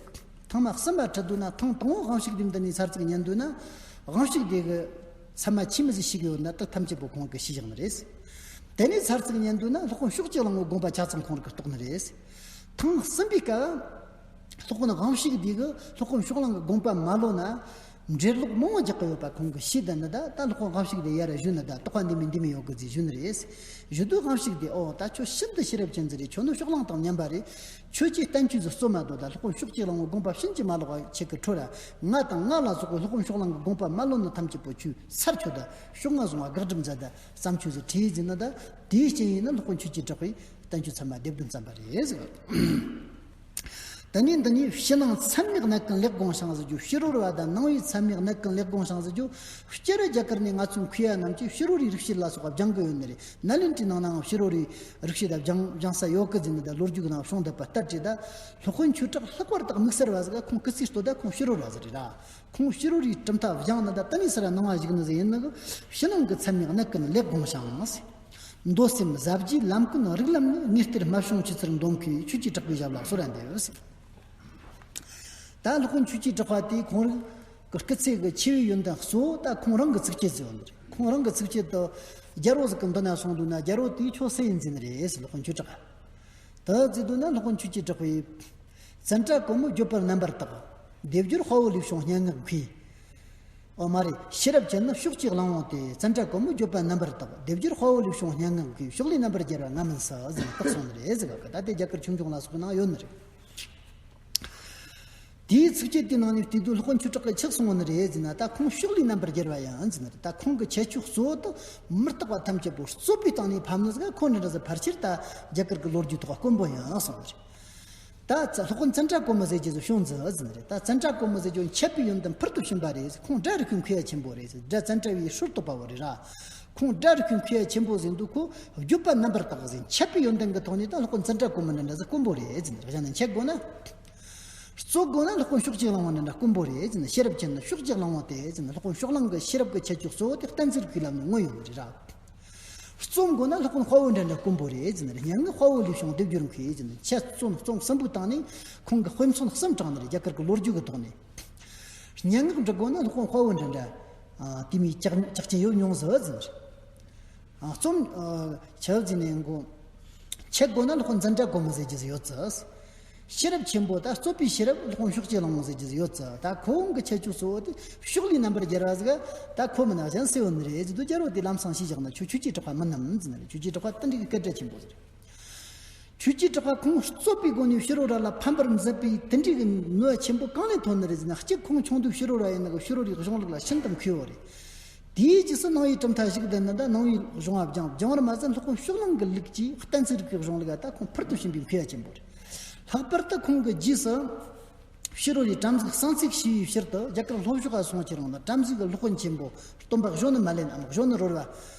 ཐེངས་མ་གསུམ་མ་ཁྲིད་དུས་ན། ཐེངས་དང་པོ་དབང་ཕྱུག་སྡེའི་མདུན་ནས་ཚར་ཙིག་ཉན་དུས་ན། དབང་ཕྱུག་སྡེ་གིས་ཚད་མ་ཆི་མོ་ཟིག་ཤེས་གི་ཡོད་ན་དེ་ཐམས་ཅད་པོ་ཁོང་གིས་ཤེས་བཞག་ནི་རེད། དེ་ནས་ཚར་ཙིག་ཉན་དུས་ན། སློབ་དཔོན་ཕྱོགས་གཅིག་གླང་པོའི་དགོངས་པ་ཆ་ཚང་ཁོང་རིགས་ཀྱིས་རྟོགས་ནི་རེད། ཐེངས་གསུམ་པའི་སྐབས། སློབ་དཔོན་དབང་ཕྱུག་སྡེ་གིས་སློབ་དཔོན་ཕྱོགས་གླང་གི་དགོངས་པ་མ་ལོན་ན། འགྲེལ་ལོག་མང་བོ་རྒྱག་གི་ཡོད་པ་ཁོང་གིས་ཤེས་བསྡད་ནི་དང་། ད་སློབ་དཔོན་དབང་ཕྱུག་སྡེ་ཡར་ཞུས་ནི་དང་། དོགས་པ་འདི་མིན་འདི་མིན་ཡོད་གི་ཟེར་ཞུས་ནི་རེད། ཞུ་དུས་དབང་ཕྱུག་སྡེས། ཨོ། ད་ཁྱོད་ཤིན་ཏུ་ཤེས་རབ་ཅན་ཟིག་རེད། ཁྱོད་ནི་ཕྱོགས་གླང་དང་མཉམ་པ་རེད། ཁྱོད་ཀྱིས་བསྟན་བཅོས་ཟིག་རྩོམ་མ་དོ་ད། སློབ་དཔོན་ཕྱོགས་གཅིག་གླང་པོའི་དགོངས་པ་ཕྱིན་ཅི་མ་ལོག་པ་ཁྱེད་ཀྱིས་ཁྲོད་ར། ང་དང་ང་ལ་སོགས་པའི་སློབ་དཔོན་ཕྱོགས་གླང་གི་དགོངས་པ་མ་ལོན་ནི་ཐམས་ཅད་པོ་ཁྱོས་ཚར་ཁྱོད་ད། ཕྱོགས་སྔ་བཟུང་བ་དགག་སྒྲུབ་མཛད་ད། བརྩམས་ཆོས་ཟིག་ཁྲིད་ཟིན་ནི་ད། དེའི་རྐྱེན་ཡིན་ན་སློབ་དཔོན་ཆོས་ཀྱི་གྲགས་པས་བསྟན་བཅོས་ཚད་མ་སྡེ་བདུན་བརྩམས་པ་རེད་ཟེར་བ། ད་ནི་འདི་ནི་ཕྱི་ནང་མཚམས་མེད་གནད་ཀུན་ལེགས་དགོངས་ཤིང་ཟེར་རྒྱུ། ཕྱི་རོལ་བ་དང་ནང་པའི་མཚམས་མེད་གནད་ཀུན་ལེགས་དགོངས་ཤིང་ཟེར་རྒྱུ། སྤྱིར་རྒྱ་གར་ནས་ང་ཚོའི་མཁས་པ་རྣམས་ཀྱིས་ཕྱི་རོལ་རིག་བྱེད་ལ་སོགས་པ་སྦྱང་གི་ཡོད་ནི་རེད། ནཱ་ལེནྡྲའི་ནང་ནའང་ཕྱི་རོལ་རིག་བྱེད་ལ་སྦྱང་སྦྱང་ས་ཡོད་གི་ཟེར་ནི་དང་། ལོ་རྒྱུས་ཀྱི་ནང་བྱུང་བསྡད་པ་ལྟར་བྱས། ད་སློབ་དཔོན་ཆོས་གྲགས་ལྷག་པར་དུ་དམིགས་བསལ་བ་ཟིག་ག་ཁོང་སྐུ་ཚེ་སྟོད་ད་ཁོང་ཕྱི་རོལ་བ་ཟིག་རེད་ར། ཁོང་ཕྱི་རོལ་རིག་གྲུབ་མཐའ་སྦྱངས་ནི་དང་། དེ་ནས་ས་ར་ནང་པ་བཞུགས་ནི་ཟིག་ཡིན་ནི་གི། ཕྱི་ནང་གི་མཚམས་མེད་གནད་ཀུན་ལེགས་དགོངས་ཤིང་། མདོ་སེམས་ཟབ་རྒྱས་ལམ་ཀུན་རིགས་ལམ་ནས། ངེས་གཏེར་སྨྲ་བྱུང་ཆོས་ཚུལ་འདོམས་མཁས། ཆོས་ཀྱི་གྲགས་པའི་ཞབས་ལ་གསོལ་བ་འདེབས། ད་སློབ་དཔོན་ཆོས་ཀྱི་གྲགས་པ་དེས་ཁོང་རང་གི་སྐུ་ཚེ་གི་ཆེ་བའི་ཡོན་ཏན་གཙོ་བོ་ད་ཁོང་རང་གི་ཚིགས་བཅད་ཟིག་ཡོད་ནི་རེད། ཁོང་རང་གི་ཚིགས་བཅད་དེ་རྒྱལ་པོ་ཟིག་གི་མདུན་ན་སོང་དུས་ན། རྒྱལ་པོ་དེས་ཁྱོད་སུ་ཡིན་ཟེར་ནི་རེད་ཟེར། སློབ་དཔོན་ཆོས་གྲགས། དེ་ཟེར་དུས་ན་སློབ་དཔོན་ཆོས་ཀྱི་གྲགས་པས། ཙནྡྲ་གོ་མི་བརྗོད་པ་རྣམ་པར་དག། སྡེབ་སྦྱོར་དཔའ་བོ་ལས་བྱུང་སྙན་ངག་མཁས། ཨོ་མ་རེད། ཤེས་རབ་ཅན་ནི་ཕྱོགས་གཅིག་གླང་པོ་སྟེ། ཙནྡྲ་གོ་མི་བརྗོད་པ་རྣམ་པར་དག། སྡེབ་སྦྱོར་དཔའ་བོ་ལས་བྱུང་སྙན་ངག་གི། ཕྱོགས་ལས་རྣམ་པར་རྒྱལ་བ་ང་མིན་སྲིད་ཟེར་ནས་བཏགས་སོང་ནི་རེད་ཟེར་བ་གི། ད་དེ་རྒྱ་གར་ཆོས་འབྱུང་ལ་སོགས་ནང་ཡོད་ནི་རེད། དེའི་ཚིགས་བཅད་དེའི་ནང་ནས་བལྟས་དུས་སློབ་དཔོན་ཆོས་གྲགས་ཀྱིས་ཆི་གསུངས་ནི་རེད་ཟེར་ན། ད་ཁོང་ཕྱོགས་ལས་རྣམ་པར་རྒྱལ་བ་ཡིན་ཟེར་ནི་རེད། ད་ཁོང་གི་ཁྱད་ཆོས་གཙོ་བོ་དེ་མི་རྟག་པ་ཐམས་ཅད་པོ་རྩོད་པའི་སྟེང་ནས་ཕབ་ནི་ཟིག། ཁོང་འདྲ་འདྲ་ཟིག་ཕལ་ཆེར་ད་རྒྱ་གར་གྱི་ལོ་རྒྱུས་ཐོག་དཀོན་པོ་ཡིན་གསུངས་ནི་རེད། ད་སློབ་དཔོན་ཙནྡྲ་གོ་མི་ཟེར་རྒྱུ་ཟིག་བྱུང་ཟིག་ཟེར་ནི་རེད། ད་ཙནྡྲ་གོ་མི་ཟེར་རྒྱུ་འཆད་པའི་ཡོན་ཏན་ཕུལ་དུ་ཕྱིན་པ་རེད། ཁོང་སྒྲ་རིག་པའི་མཁས་པ་ཆེན་པོ་རེད། སྒྲ་ཙནྡྲ་བའི་སྲོལ་གཏོད་པ་བོ་རེད་ར། ཁོང་སྒྲ་རིག་པའི་མཁས་པ་ཆེན་པོ་ཟེར་དུས། ཁོ་བརྗོད་པ་རྣམ་པར་དག་ཟེར། འཆད་པའི་ཡོན་ཏན་གྱི་ཐོག་ནས་ད་སློབ་དཔོན་ཙནྡྲ་གོ་མི་འདྲ་འདྲ་ཟིག་དཀོན་པོ་རེད་ཟེར་ནི་རེད། གཞན་ན་འཆད་དགོས་ན། རྩོད་དགོས་ན་སློབ་དཔོན་ཕྱོགས་གཅིག་གླང་པོ་འདྲ་འདྲ་དཀོན་པོ་རེད་ཟེར་ནི། ཤེས་རབ་ཅན་ནི་ཕྱོགས་གཅིག་གླང་པོ་སྟེ་ཟེར་ནི། སློབ་དཔོན་ཕྱོགས་གླང་གི་ཤེས་རབ་ཀྱི་ཁྱད་ཆོས་གཙོ་བོ་དེ་གཏན་ཚིགས་རིག་པའི་ལམ་ནས་མངོན་ཡོང་ནི་རེད་ར། རྩོམ་དགོས་ན་སློབ་དཔོན་དཔའ་བོ་འདྲ་འདྲ་དཀོན་པོ་རེད་ཟེར་ནི་རེད། སྙན་ངག་དཔའ་བོ་ལས་བྱུང་སྡེབ་སྦྱོར་མཁས་ཟེར་ནི། འཆད་རྩོམ་རྩོམ་གསུམ་པོའི་སྟེང་ནས་ཁོང་གིས་དཔེ་མཚོན་གསུམ་དྲངས་ནི་རེད། རྒྱ་གར་གྱི་ལོ་རྒྱུས་ཀྱི་ཐོག་ནས། སྙན་ངག་འབྲི་དགོས་ན་སློབ་དཔོན་དཔའ་བོ་འདྲ་འདྲ། ཨ། དེ་མོའི་ལྕགས་ལྕགས་ཅན་ཡོད་མྱོང་ཟིག་ཟེར་ནི་རེད། རྩོམ་ཆ་བབ་ཟིན་ནས་འགོ་ཆེད་དགོས་ན་སློབ་དཔོན་འཛིན་གྲྭ་སྒོ་མོ་ཟེར་རྒྱུ་ཟིག་ཡོད་ཙི། ཤེས་རབ་ཆེན་པོ་ད་རྩོད་པའི་ཤེས་རབ་སློབ་དཔོན་ཕྱོགས་གཅིག་གླང་པོ་ཟེར་རྒྱུ་ཟིག་ཡོད་ཙི། ད་ཁོ་བོ་གི་ཁྱད་ཆོས་གཙོ་བོ་དེ་ཕྱོགས་ལས་རྣམ་པར་རྒྱལ་བ་ཟིག་ད་ཁོ་མིན་ན་གཞན་སུ་ཡོད་ནི་རེད་ཟེར་དུས། རྒྱལ་བོ་དེ་ལམ་སང་ཤེས་བཞག་ན་ཁྱོད་ཆོས་ཀྱི་གྲགས་པ་མིན་ནམ་ཟེར་ནི་རེད། ཆོས་ཀྱི་གྲགས་པ་དེ་འདྲའི་གི་སྐད་གྲགས་ཆེན་པོ་ཟིག་རེད། ཆོས་ཀྱི་གྲགས་པ་ཁོང་རྩོད་པའི་སྒོ་ནས་ཕྱི་རོལ་ར་ལ་ཕན་པར་མཛད་པའི་དེ་འདྲའི་གི་ནུས་པ་ཆེན་པོ་གང་ལས་ཐོན་ནི་རེད་ཟེར་ན། གཅིག་ཁོང་ཆུང་དུས་ཕྱི་རོལ་ར་ཡིན་ན་གི་ཕྱི་རོལ་རིག་གཞུང་ལུགས་ལ་ཤིན་ཏུ་མཁས་པོ་རེད། དེའི་རྗེས་སུ་ནང་པའི་གྲུབ་མཐའ་ཞུགས་བསྡད་ན་ད་ནང་པའི་གཞུང་ང་སྦྱངས། སྦྱངས་པར་མ་ཟད་སློབ་དཔོན་ཕྱོགས་གླང་གི་ལུགས་ཀྱི་གཏན་ཚིགས་རིག་པའི་གཞུང་ལུགས་ལ་ད་ཁོང་ཕུལ་དུ་ཕྱིན་པའི་མཁས་པ་ཆེན་པོ་རེད། ལྷག་པར་དུ་ཁོང་གི་རྗེས་སུ་ཕྱི་རོལ་ཡི་དྲ་མཛུག་གསང་ཚིག་ཞེས་པའི་ཕྱིར་དུ་རྒྱ་གར་ལྷོ་ཕྱོགས་ལ་སོང་ཁྱེར་འོང་ན་དྲ་མཛུག་གི་སློབ་དཔོན་ཆེན་པོ་སྟོན་པ་གཞོན་ནུ་མ་ལེན་ནམ་གཞོན་ནུ་རོལ་པ།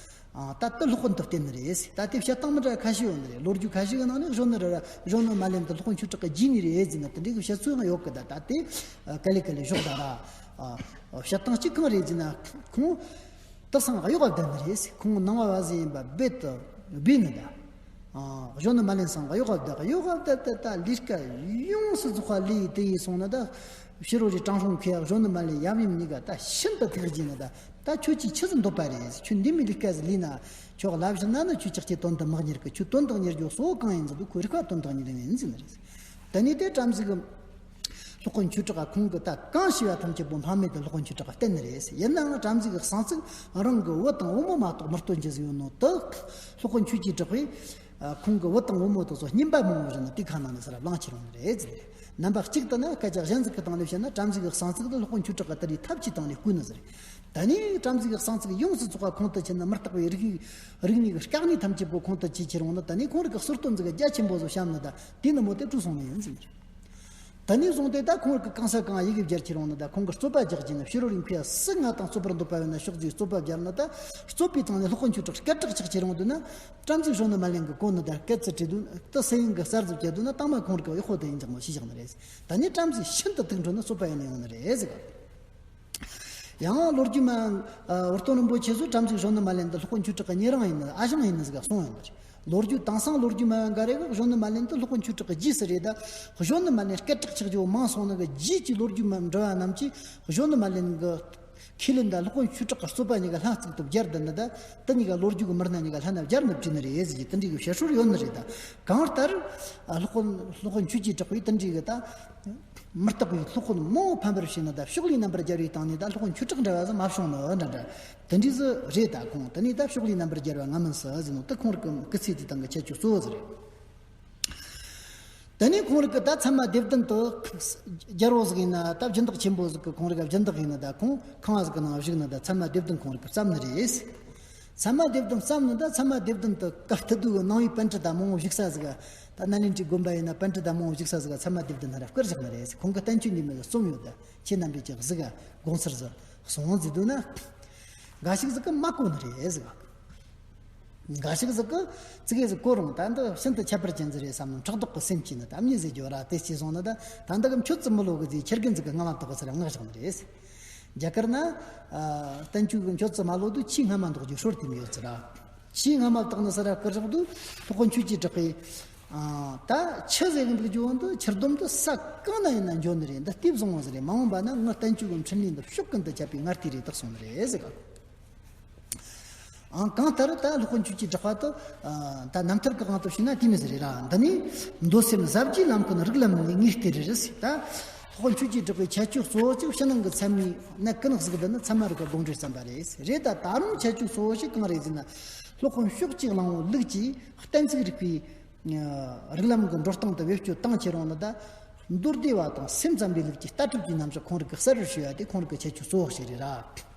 ཨ། ད་ལྟ་སློབ་དཔོན་དུ་བསྟེན་ནི་རེད། ད་ལྟའི་བཤད་སྟངས་མི་འདྲ་ཁ་ཤས་ཡོད་ནི་རེད། ལོ་རྒྱུས་ཁ་ཤས་ཀྱི་ནང་ནས་གཞོན་ནུ་ར་གཞོན་ནུ་མ་ལེན་དུ་སློབ་དཔོན་ཆོས་གྲགས་ཀྱི་རྗེས་ནས་རེད་ཟེར་ན་དེ་འདྲའི་གི་བཤད་ཚུལ་ཡང་ཡོད་གི། ད་ད་དེ་ག་ལེ་ག་ལེ་ཞོག་ད་ར། ཨ། བཤད་སྟངས་གཅིག་གང་རེད་ཟེར་ན། ཁོང་དེ་སང་གཡོག་ག་བསྡད་ནི་རེད། ཁོང་ནང་པ་བ་ཟེ་ཡིན་པ་རྦད་དུ་སྦས་ནི་ད། ཨ། གཞོན་ནུ་མ་ལེན་སང་གཡོག་ག་བསྡད། གཡོག་ག་བསྡད་དེ་ད་ལས་ཀ་ཡོངས་སུ་རྫོགས་པ་ལས་དེ་ཡིན་སོང་ན་ད། ཕྱི་རོལ་རི་དྲང་སྲོང་ཁེ་གཞོན་ནུ་མ་ལེན་ཡབ་ཡུམ་གཉིས་ཀ་ད་ཤིན་ཏུ་ཐུགས་རྗེ་ནི་ད། ད་ཁྱོད་ཀྱིས་ཆི་ཟིག་འདོད་པ་རེད། ཁྱོད་འདི་མི་ལས་ཀ་ཟིག་ལས་ན་ཁྱོད་ལབ་བཞག་ན་ནི་ཁྱོད་ཅག་གི་དོན་དུ་མི་གཉེར་གི། ཁྱོད་དོན་དུ་གཉེར་རྒྱུ་གཙོ་བོ་གང་ཡིན་ཟེར་དུས་ཁོས་རིག་པ་དོན་དུ་གཉེར་ཡིན་ཟེར་ནི་རེད། དེ་ནས་དེ་དྲ་མཛུག་གི་སློབ་དཔོན་ཆོས་གྲགས་ཁོང་གིས་ད་གང་ཞུས་པ་ཐམས་ཅད་པོ་སྨྲ་མེད་དུ་སློབ་དཔོན་ཆོས་གྲགས་བསྟན་ནི་རེད། ཡིན་ནའང་དྲ་མཛུག་གི་གསང་ཚིག་རང་གི་བུ་དང་བུ་མོ་མ་གཏོགས་མི་སྟོན་རྒྱུ་ཟིག་ཡོད་ནོ་དེ་སློབ་དཔོན་ཆོས་ཀྱི་གྲགས་པས། ཁོང་གི་བུ་དང་བུ་མོ་དེ་ཚོ་རྙིང་པ་མང་བོ་ཞིག་ནི་དེ་ཁ་ནང་ནས་ས་ར་བླངས་ཁྱེར་འོང་ནི་རེད་ཟེར། རྣམ་པ་གཅིག་ཏུ་ན་སྐད་ཆ་གཞན་ཟིག་གི་སྟེང་ནས་བཤད་ན་དྲ་མཛུག་གི་གསང་ཚིག་དེ་སློབ་དཔོན་ཆོས་གྲགས་ཀྱིས་དེ་རིགས་ཐབས་ཀྱི་སྟེང་ནས་བརྐུས་ནི་ཟེར། ད་ནི་དྲ་མཛུག་གི་གསང་ཚིག་ཡོངས་སུ་རྫོགས་པ་ཁོང་དུ་ཆུད་ནས་མི་རྟག་པའི་རིག་རིག་གནས་ཀྱི་བཀག་ནི་ཐམས་ཅད་པོ་ཁོང་དུ་ཆུད་ཁྱེར་འོང་ནི། ད་ནི་ཁོང་རིགས་ཀྱི་ཟུར་གཏོད་ཟིག་གི་རྒྱ་ཆེན་པོ་ཟིག་བཤམས་ནི་ད། དེ་ནི་མོ་དེ་བཀྲུས་སོང་ནི་ཡིན་ཟེར། ད་ནས་བཟུང་སྟེ་ད་ཁོང་གི་གང་ས་གང་ཡི་གེ་སྦྱར་ཁྱེར་འོང་ནི་ད། ཁོང་གི་རྩོད་པ་རྒྱག་རྒྱུ་ནི་ཕྱི་རོལ་རིག་མཁས་སུ་ང་དང་རྩོད་པར་འདོད་པ་ཡོད་ན་ཤོག་ཅེས་རྩོད་པ་བརྒྱབ་ནི་ད། རྩོད་པའི་སྟེང་ནས་སློབ་དཔོན་ཆོས་གྲགས་སྐད་གྲགས་ཆགས་ཁྱེར་འོང་དུས་ན། དྲ་མཛུག་གཞོན་ནུ་མ་ལེན་གི་གོ་ནི་ད་སྐད་ཅིག་བྲིས་དུས་ད་སེ་ཡིན་གི་གསར་ཟིག་བྱས་དུས་ན་དང་མ་ཁོང་རིགས་གི་གཡོག་པོ་དེ་ཡིན་ཀྱང་མོ་ཤེས་བཞག་ནི་རེད། ད་ནི་དྲ་མཛུག་ཤིན་ཏུ་ཐུགས་འཕྲོད་ནི་རྩོད་པ་ཡེད་ནི་ཡོང་ནི་རེད་ཟེར་གི། ཡང་ལོ་རྒྱུས་མ། ཨ། འུར་སྟོན་རིན་པོ་ཆེ་ཚོས་དྲ་མཛུག་གཞོན་ནུ་མ་ལེན་དེ་སློབ་དཔོན་ཆོས་གྲགས་ཀྱི་ཉེ་རིང་ཡིན་ནི། ཨ་ཞང་ཡིན་ནི་ཟིག་གསུངས་ཡོད་ནི་རེད། ལོ་རྒྱུས་དེང་སང་ལོ་རྒྱུས་མ་ཡང་འགའ་རེ་གིས་གཞོན་ནུ་མ་ལེན་དེ་སློབ་དཔོན་ཆོས་གྲགས་ཀྱི་རྗེས་སུ་རེད་ད། གཞོན་ནུ་མ་ལེན་སྐད་གྲགས་ཆགས་རྒྱུ་མང་སོང་ནི་གི་རྗེས་ཀྱི་ལོ་རྒྱུས་མ་འབྲི་བ་རྣམས་ཀྱིས་གཞོན་ནུ་མ་ལེན་གི་ཁས་ལེན་དང་སློབ་དཔོན་ཆོས་གྲགས་ཀྱི་རྩོད་པ་གཉིས་ཀ་ལྷན་ཅིག་ཏུ་སྦྱར་བསྡད་ནི་ད། དེ་གཉིས་ཀ་ལོ་རྒྱུས་ཀྱི་མི་སྣ་གཉིས་ཀ་ལྷན་ན་སྦྱར་ནས་བྲིས་ནི་རེད་ཟེར་གྱི་དེ་འདྲའི་གི་བཤད་སྲོལ་ཡོད་ནི་རེད་ད། གང་ལྟར། ཨ། སློབ་དཔོན་སློབ་དཔོན་ཆོས་ཀྱི་གྲགས་པས་དེ་འདྲའི་གི་ད། མི་རྟག་པའི་སློབ་དཔོན་མང་བོ་ཕམ་པར་བྱས་ནི་ད། ཕྱོགས་ལས་རྣམ་པར་རྒྱལ་བའི་སྟེང་ནས་ད་སློབ་དཔོན་ཆོས་གྲགས་འདྲ་བ་ཟིག་མ་བྱུང་ནི་འདྲ་འདྲ། དེ་འདྲའི་ཟིག་རེད་ད་ཁོང་། དེ་ནས་ད་ཕྱོགས་ལས་རྣམ་པར་རྒྱལ་བ་ང་མིན་སྲིད་ཟེར་ནོ་དེ་ཁོང་རིགས་ཀྱི་སྐུ་ཚེ་དེའི་སྟེང་གི་ཁྱད་ཆོས་གཙོ་བོ་ཟིག་རེད། དེ་ནས་ཁོང་རིགས་ཀྱིས་ད་ཚད་མ་སྡེ་བདུན་དུ། རྒྱལ་པོ་ཟིག་ཡིན་ན་ད་སྦྱིན་བདག་ཆེན་པོ་ཟིག་གིས་ཁོང་རིགས་ཀྱི་སྦྱིན་བདག་ཡིན་ན་ད། ཁོང་ཁང་བ་ཟིག་གི་ནང་བཞུགས་ན་ད་ཚད་མ་སྡེ་བདུན་ཁོང་རིགས་ཀྱིས་བརྩམས་ནི་རེད། ཚད་མ་སྡེ་བདུན་བརྩམས་ནི་ད། ཚད་མ་སྡེ་བདུན་དུ་སྐབས་དེ་དུས་ཀྱི་ནང་པའི་པཎྜི་ཏ་མང་བོ་བཞུགས་ས་ཟིག་ག། ད་ནཱ་ལེནྡྲའི་དགོན་པ་ཡིན་ན་པཎྜི་ཏ་མང་བོ་བཞུགས་ས་ཟིག་ག་ཚད་མ་སྡེ་བདུན་ཧ་ར་བསྐུར་བཞག་ནི་རེད། ཁོང་གི་བསྟན་བཅོས་འདི་མོ་ཟིག་རྩོམ་ཡོད་ད། ཁྱེད་རྣམ་པས་ཀྱང་གཟིགས་ག་དགོངས་ཚུལ་ཟིག་གསུངས་ཟིག་འདུག་ན། འགའ་ཞིག་ཟིག་གིས་མ་གོ་ནི་རེད་ཟེར་ག། འགའ་ཞིག་ཟིག་གིས་ཙི་གེ་ཟིག་གོ་རུང་ད་འདི་ཤིན་ཏུ་ཁྱད་པར་ཅན་ཟིག་རེད་བསམ་ནས་ཕྲག་དོག་གི་སེམས་ཀྱིས་ནི་ད་མྱི་ཟེར་རྒྱུ་ར་དེ་སྐྱེས་སོང་ནི་ད། ད་འདི་གི་མཆོད་ཙི་མི་ལོ་གི་ཟིག་ཁྱེར་གི་ཟིག་གི་རྔ་མ་དོག་གི་ཟེར་ར་མངགས་བཞག་ནི་རེད། རྒྱ་གར་ན། ཨ། བསྟན་བཅོས་ཀྱི་མཆོད་ཙི་མ་ལོ་དུས་ཆུའི་རྔ་མ་འདོགས་རྒྱུ་སྲོལ་དེ་མོ་ཡོད་ཟེར་ར། ཆུའི་རྔ་མ་བཏགས་ནི་ཟེར་ར་བསྐུར་བཞག་དུས་སློབ་དཔོན་ཆོས་ཀྱི་གྲགས་པས། ཨ། ད་ཆུ་ཟེར་གི་འདུག་རྒྱུ་འོང་དུས་ཆུ་སྡོམ་དུ་ས་གང་ན་ཡིན་ན་འཇོག་ནི་རེད། འདི་ལྟས་བཟང་བོ་ཟིག་རེད། མ་འོངས་པ་ན་ངའི་བསྟན་བཅོས་ཀྱི་འཕྲིན་ལས་འདི་ཕྱོགས་ཀུན་ཏུ་ཁྱབ་པའི་ངར་ལྟས་རེད་ད་གསུངས་ནི་རེད་ཟེར་ག། ཨང་། གང་ལྟར་ད་སློབ་དཔོན་ཆོས་ཀྱི་གྲགས་པ་དེ། ཨ། ད་རྣམ་ཐར་གྱི་དབང་དུ་བྱས་ན་དེ་མོ་ཟིག་རེད་ར། འདི་ནི་མདོ་སེམས་ཟབ་རྒྱས་ལམ་ཀུན་རིགས་ལམ་ནས་ངེས་ཏེ་རེད་ཟེར། ད་སློབ་དཔོན་ཆོས་ཀྱི་གྲགས་པའི་ཁྱད་ཆོས་གཙོ་བོ་གཅིག་ཕྱི་ནང་གི་ཚད་མའི་གནད་ཀུན་གཟིགས་བསྡད་ནི་ཚད་མ་རིག་པ་དགོངས་འགྲེལ་བརྩམས་པ་རེད། རེད་ད་ད་རུང་ཁྱད་ཆོས་གཙོ་བོ་ཞིག་གང་རེད་ཟེར་ན། སློབ་དཔོན་ཕྱོགས་གཅིག་གླང་པོ་ལུགས་ཀྱི་གཏན་ཚིགས་རིག་པའི་རིགས་ལམ་གྱི་འགྲོ་སྟངས་དེ་བེད་སྤྱོད་བཏང་ཁྱེར་འོང་ནི་ད། མདོ་སྡེ་པ་དང་སེམས་ཙམ་པའི་ལུགས་ཀྱི་ལྟ་གྲུབ་ཀྱི་རྣམ་གཞག་ཁོང་རིགས་ཀྱིས་གསལ་བར་ཞུས་པ་དེ་ཁོང་རིགས་ཀྱི་ཁྱད་ཆོས་གཙོ་བོ་ཞིག་རེད་ར།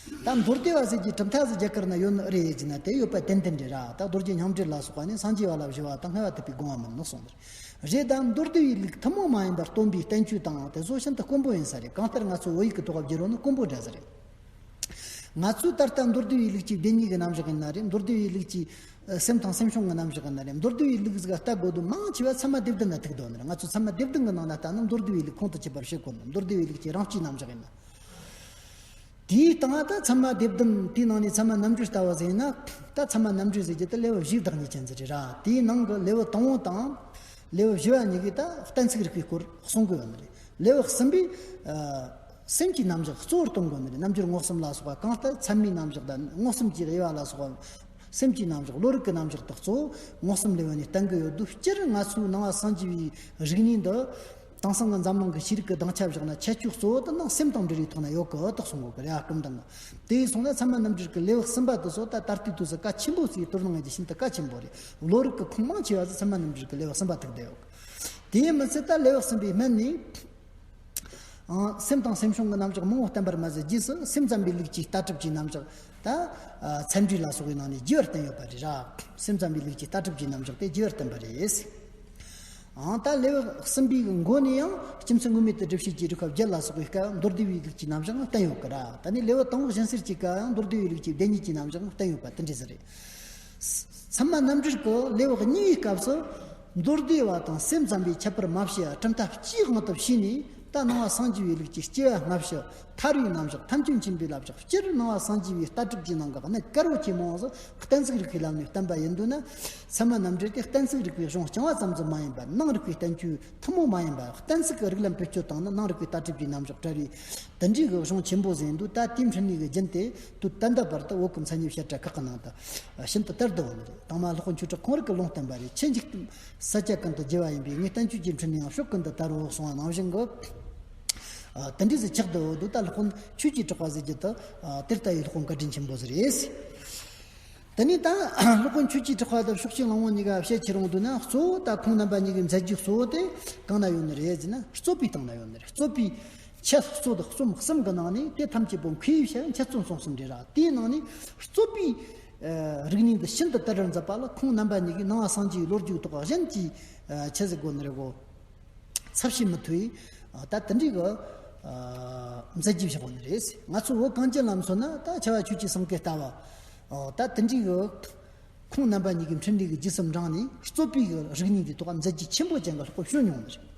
ད་མདོ་སྡེ་པ་ཟེར་གྱི་གྲུབ་མཐའ་ཟིག་རྒྱ་གར་ན་ཡོད་ནི་ཨེ་རེད་ཟེར་ན་དེ་ཡོད་པ་ཏན་ཏན་རེད་ར། ད་རྡོ་རྗེ་རྙིང་བྲལ་ལ་སོགས་པ་ནི་སངས་རྒྱས་པ་ལ་བཞི་པ་དང་བསྔགས་པ་ཐེག་པའི་སྒོ་ང་མིན་ནོ་གསུངས་པ་རེད། ད་མདོ་སྡེ་པའི་ལུགས་ཐུན་མོང་མ་ཡིན་པར་སྟོན་པའི་བསྟན་བཅོས་དང་དེ་ཚོ་ཤིན་ཏུ་དཀོན་པོ་ཡིན་ས་རེད། གང་ལྟར་ང་ཚོ་བོད་ཡིག་གི་ཐོག་བསྒྱུར་རོ་ནི་དཀོན་པོ་འདྲ་ས་རེད། ང་ཚོས་ད་ལྟ་མདོ་སྡེ་པའི་ལུགས་ཀྱི་བདེན་གཉིས་ཀྱི་རྣམ་གཞག་ཡིན་ན་རེད། མདོ་སྡེ་པའི་ལུགས་ཀྱི་སེམས་དང་སེམས་བྱུང་གི་རྣམ་གཞག་ཡིན་ན་རེད། མདོ་སྡེ་པའི་ལུགས་ཟིག་ལྟ་དགོས་དོན་མང་ཆེ་བ་ཚད་མ་སྡེ་བདུན་ལ་ཐུག་དོན་ནི་རེད། ང་ཚོས་ཚད་མ་སྡེ་བདུན་གྱི་ནང་ན་ལྟ་ན་མདོ་སྡེ་པའི་ལུགས་ཁོང་དུ་ཆུད་པར་བྱེད་དགོས་ནི། མདོ་སྡེ་པའི་ལུགས་ཀྱི་རང་སྤྱིའི་རྣམ་གཞག་ཡིན་ན། དེའི་སྟེང་ད་ཚད་མ་སྡེ་བདུན་དེའི་ནང་ནས་ཚད་མ་རྣམ་འགྲེལ་ལྟ་བ་ཟིག་ཡིན་ན། ད་ཚད་མ་རྣམ་འགྲེལ་ཟེར་རྒྱུ་དེ་ལེའུ་བཞིའི་བདག་ཉིད་ཅན་ཟིག་རེད་ར། དེའི་ནང་གི་ལེའུ་དང་པོ་དང་ལེའུ་བཞི་བ་གཉིས་ཀྱིས་ད་གཏན་ཚིགས་རིག་པའི་སྐོར་གསུང་གི་ཡོད་ནི་རེད། ལེའུ་གསུམ་པས། ཨ། སེམས་ཀྱི་རྣམ་གཞག་གཙོ་བོར་སྟོན་དགོས་ནི་རེད། རྣལ་འབྱོར་སྔོ་གསུམ་ལ་སོགས་པ་གང་ལྟར་ཚད་མའི་རྣམ་གཞག་དང་མངོན་སུམ་གྱི་དབྱེ་བ་ལ་སོགས་པ་ སེམས་ཀྱི་རྣམ་གཞག། བློ་རིག་གི་རྣམ་གཞག་དག་གཙོ་བོ་མངོན་སུམ་ལེའུ་ནས་བསྟན་གྱི་ཡོད་དུས། སྤྱིར་ང་ཚོའི་ནང་པ་སངས་རྒྱས་པའི་རིག་གནས་འདི་དེང་སང་གི་འཛམ་གླིང་གི་ཤེས་རིག་གི་སྡིངས་ཆ་བཞག་ན་ཁྱད་ཆོས་གཙོ་བོ་དེ་ནང་སེམས་དང་འབྲེལ་བའི་ཐོག་ན་ཡོད་གི་དག་གསུང་གི་ཡོད་གི་རེད། ཨ་སྐུ་མདུན་ན། དེ་ཡིན་སོང་ན་ཚད་མ་རྣམ་འགྲེལ་གྱི་ལེའུ་གསུམ་པ་དེ་ཚོ་ད་ད་ལྟའི་དུས་སུ་གལ་ཆེན་པོ་ཟིག་དོ་སྣང་ཡེད་རྒྱུ་ཤིན་ཏུ་གལ་ཆེན་པོ་རེད། བློ་རིག་གི་ཁུངས་མང་ཆེ་བ་ཟིག་ཚད་མ་རྣམ་འགྲེལ་གྱི་ལེའུ་གསུམ་པ་ཐུག་བསྡད་ཡོད་གི། དེ་ཡིན་མི་ཚད་ད་ལེའུ་གསུམ་པའི་སྨད་ནས། ཨང་། སེམས་དང་སེམས་བྱུང་གི་རྣམ་གཞག་མང་བོ་བསྟན་པར་མ་ཟད། རྗེས་སུ་སེམས་ཙམ་པའི་ལུགས་ཀྱི་ལྟ་གྲུབ་ཀྱི་རྣམ་གཞག་ད། ཨ། ཚད་འབྲས་ལ་སོགས་པའི་ནང་ནས་རྒྱས་པར་བསྟན་ཡོད་པ་རེད་ར། སེམས་ཙམ་པའི་ལུགས་ཀྱི་ལྟ་གྲུབ་ཀྱི་རྣམ་གཞག་དེ་རྒྱས་པར་བསྟན་པ་རེད། ཨང་། ད་ལེའུ་གསུམ་པའི་མགོ་ནས་ཡང་སྐྱེ་མཚམས་དངོས་མེད་དུ་སྒྲུབ་བྱེད་ཀྱི་རིགས་པ་བརྒྱད་ལ་སོགས་པའི་སྐབས་མདོ་སྡེ་པའི་ལུགས་ཀྱི་རྣམ་གཞག་ཡང་བསྟན་ཡོད་ཀི་ར། ད་ནི་ལེའུ་དང་པོ་གཞན་སེལ་གྱི་སྐབས་ཡང་མདོ་སྡེ་པའི་ལུགས་ཀྱི་བདེན་གཉིས་ཀྱི་རྣམ་གཞག་ཡང་བསྟན་ཡོད་པ་དེ་འདྲ་ཟིག་རེད། ཚད་མ་རྣམ་འགྲེལ་གྱི་ལེའུ་གཉིས་པའི་སྐབས་སུ། མདོ་སྡེ་པ་དང་སེམས་ཙམ་པའི་ཁྱད་པར་མ་ཕྱེ་བར་གྲུབ་མཐའ་སྤྱིའི་དབང་དུ་བྱས་ནས། ད་ནང་པ་སངས་རྒྱས་པའི་ལུགས་ཀྱི་སྐྱེ་བ་སྔ་ཕྱི། ཐར་པའི་རྣམ་གཞག། ཐམས་ཅད་མཁྱེན་པའི་བསླབ་བྱ། སྤྱིར་ནང་པ་སངས་རྒྱས་པའི་ལྟ་གྲུབ་ཀྱི་ནང་གི་གནད་གལ་པོ་ཆེ་མང་བོ་ཟིག་གཏན་ཚིགས་རིག་པའི་ལམ་ནས་བསྟན་པ་ཡིན་དུས་ན། ཚད་མ་རྣམ་འགྲེལ་དེ་གཏན་ཚིགས་རིག་པའི་གཞུང་རྐྱང་བ་ཙམ་ཟིག་མ་ཡིན་པར། ནང་རིག་པའི་བསྟན་བཅོས་ཐུན་མོང་མ་ཡིན་པ། གཏན་ཚིགས་ཀྱི་རིགས་ལམ་བེད་སྤྱོད་བཏང་ན་ནང་རིག་པའི་ལྟ་གྲུབ་ཀྱི་རྣམ་གཞག་བཀྲལ་བའི་དེ་འདྲའི་གི་གཞུང་ཆེན་པོ་ཟིག་ཡིན་དུས། ད་དེའི་འཕྲིན་ལས་ཀྱི་རྒྱུན་དེ་དུས་ད་ལྟ་བར་དུ་བོད་ཀྱི་མཚན་ཉིད་བཤད་གྲྭ་ཁག་གི་ནང་དུ་ཤིན་ཏུ་དར་བསྡད་ཡོད་ནི་རེད། དང་མ་སློབ་དཔོན་ཆོས་གྲགས་ཁོང་རང་གི་ལུང་བསྟན་པ་རེད། ཆོས་འཇིག་རྟེན་ས་སྐྱ་ཀུན་ཏུ་རྒྱལ་བ་ཡིན་པས། ངའི་བསྟན་བཅོས་ཀྱི་འཕྲིན་ལས་ཡང་ཕྱོགས་ཀུན་ཏུ་དར་རོ་གསུངས་པ་ནང་བཞིན་གི། ཨ། དེ་འདྲ་ཟིག་ཆགས་བསྡད་ཡོད་དུས། ད་སློབ་དཔོན་ཆོས་ཀྱི་གྲགས་པ་ཟེར་རྒྱུ་དེ། ཨ། དེ་ལྟ་བུའི་སློབ་དཔོན་བཀའ་དྲིན་ཆེན་པོ་ཟིག་རེད། དེ་ནས་ད་སློབ་དཔོན་ཆོས་ཀྱི་གྲགས་པ་དང་ཕྱོགས་གཅིག་གླང་པོ་གཉིས་ཀ་བཤད་ཁྱེར་འོང་དུས་ན། གཙོ་བོ་ད་ཁོང་རྣམ་པ་གཉིས་ཀྱི་མཛད་རྗེས་གཙོ་བོ་དེ་གང་ན་ཡོད་ནི་རེད་ཟེར་ན། རྩོད་པའི་སྟེང་ན་ཡོད་ནི་རེད། རྩོད་པའི་ཆེད་རྩོད་དུ་རྩོམ་གསུམ་གྱི་ནང་ནས། དེ་ཐམས་ཅད་པོ་མཁས་པའི་ཞལ་འཆད་རྩོམ་གསུམ་གསུམ་རེད་ར། དེའི་ནང་ནས་རྩོད་པའི། ཨ། རིག་གནས་འདི་ཤིན་ཏུ་དར་རུ་མཛད་པ་ལ། ཁོང་རྣམ་པ་གཉིས་ཀྱིས་ནང་པ་སངས་རྒྱས་པའི་ལོ་རྒྱུས་ཐོག་གཞན་གྱི། ཨ། ཆི་ཟེར་དགོས་ནི་རེད་གོ། ཚབ་བྱེད་མི་ཐུབ་པའི། ཨ། ད་དེ་འདྲའི་གི། ཨ། མཛད་རྗེས་བཞག་ནི་རེད། ང་ཚོ་བོད་གངས་ཅན་ལ་མཚོན་ན། ད་ཆེ་བ་ཆོས་ཀྱི་སེང་གེ་ལྟ་བུ། ཨ། ད་དེ་འདྲའི་གི་ཁོང་རྣམ་པ་གཉིས་ཀྱི་འཕྲིན་ལས་ཀྱི་རྗེས་སུ་འབྲངས་ནས། རྩོད་པའི་གི་རིག་གནས་འདི་ཐོག་མཛད་རྗེས་ཆེན་པོ་ཅན་གྱི་ལྷག་པར་བྱུང་མྱོང་ནི་རེད།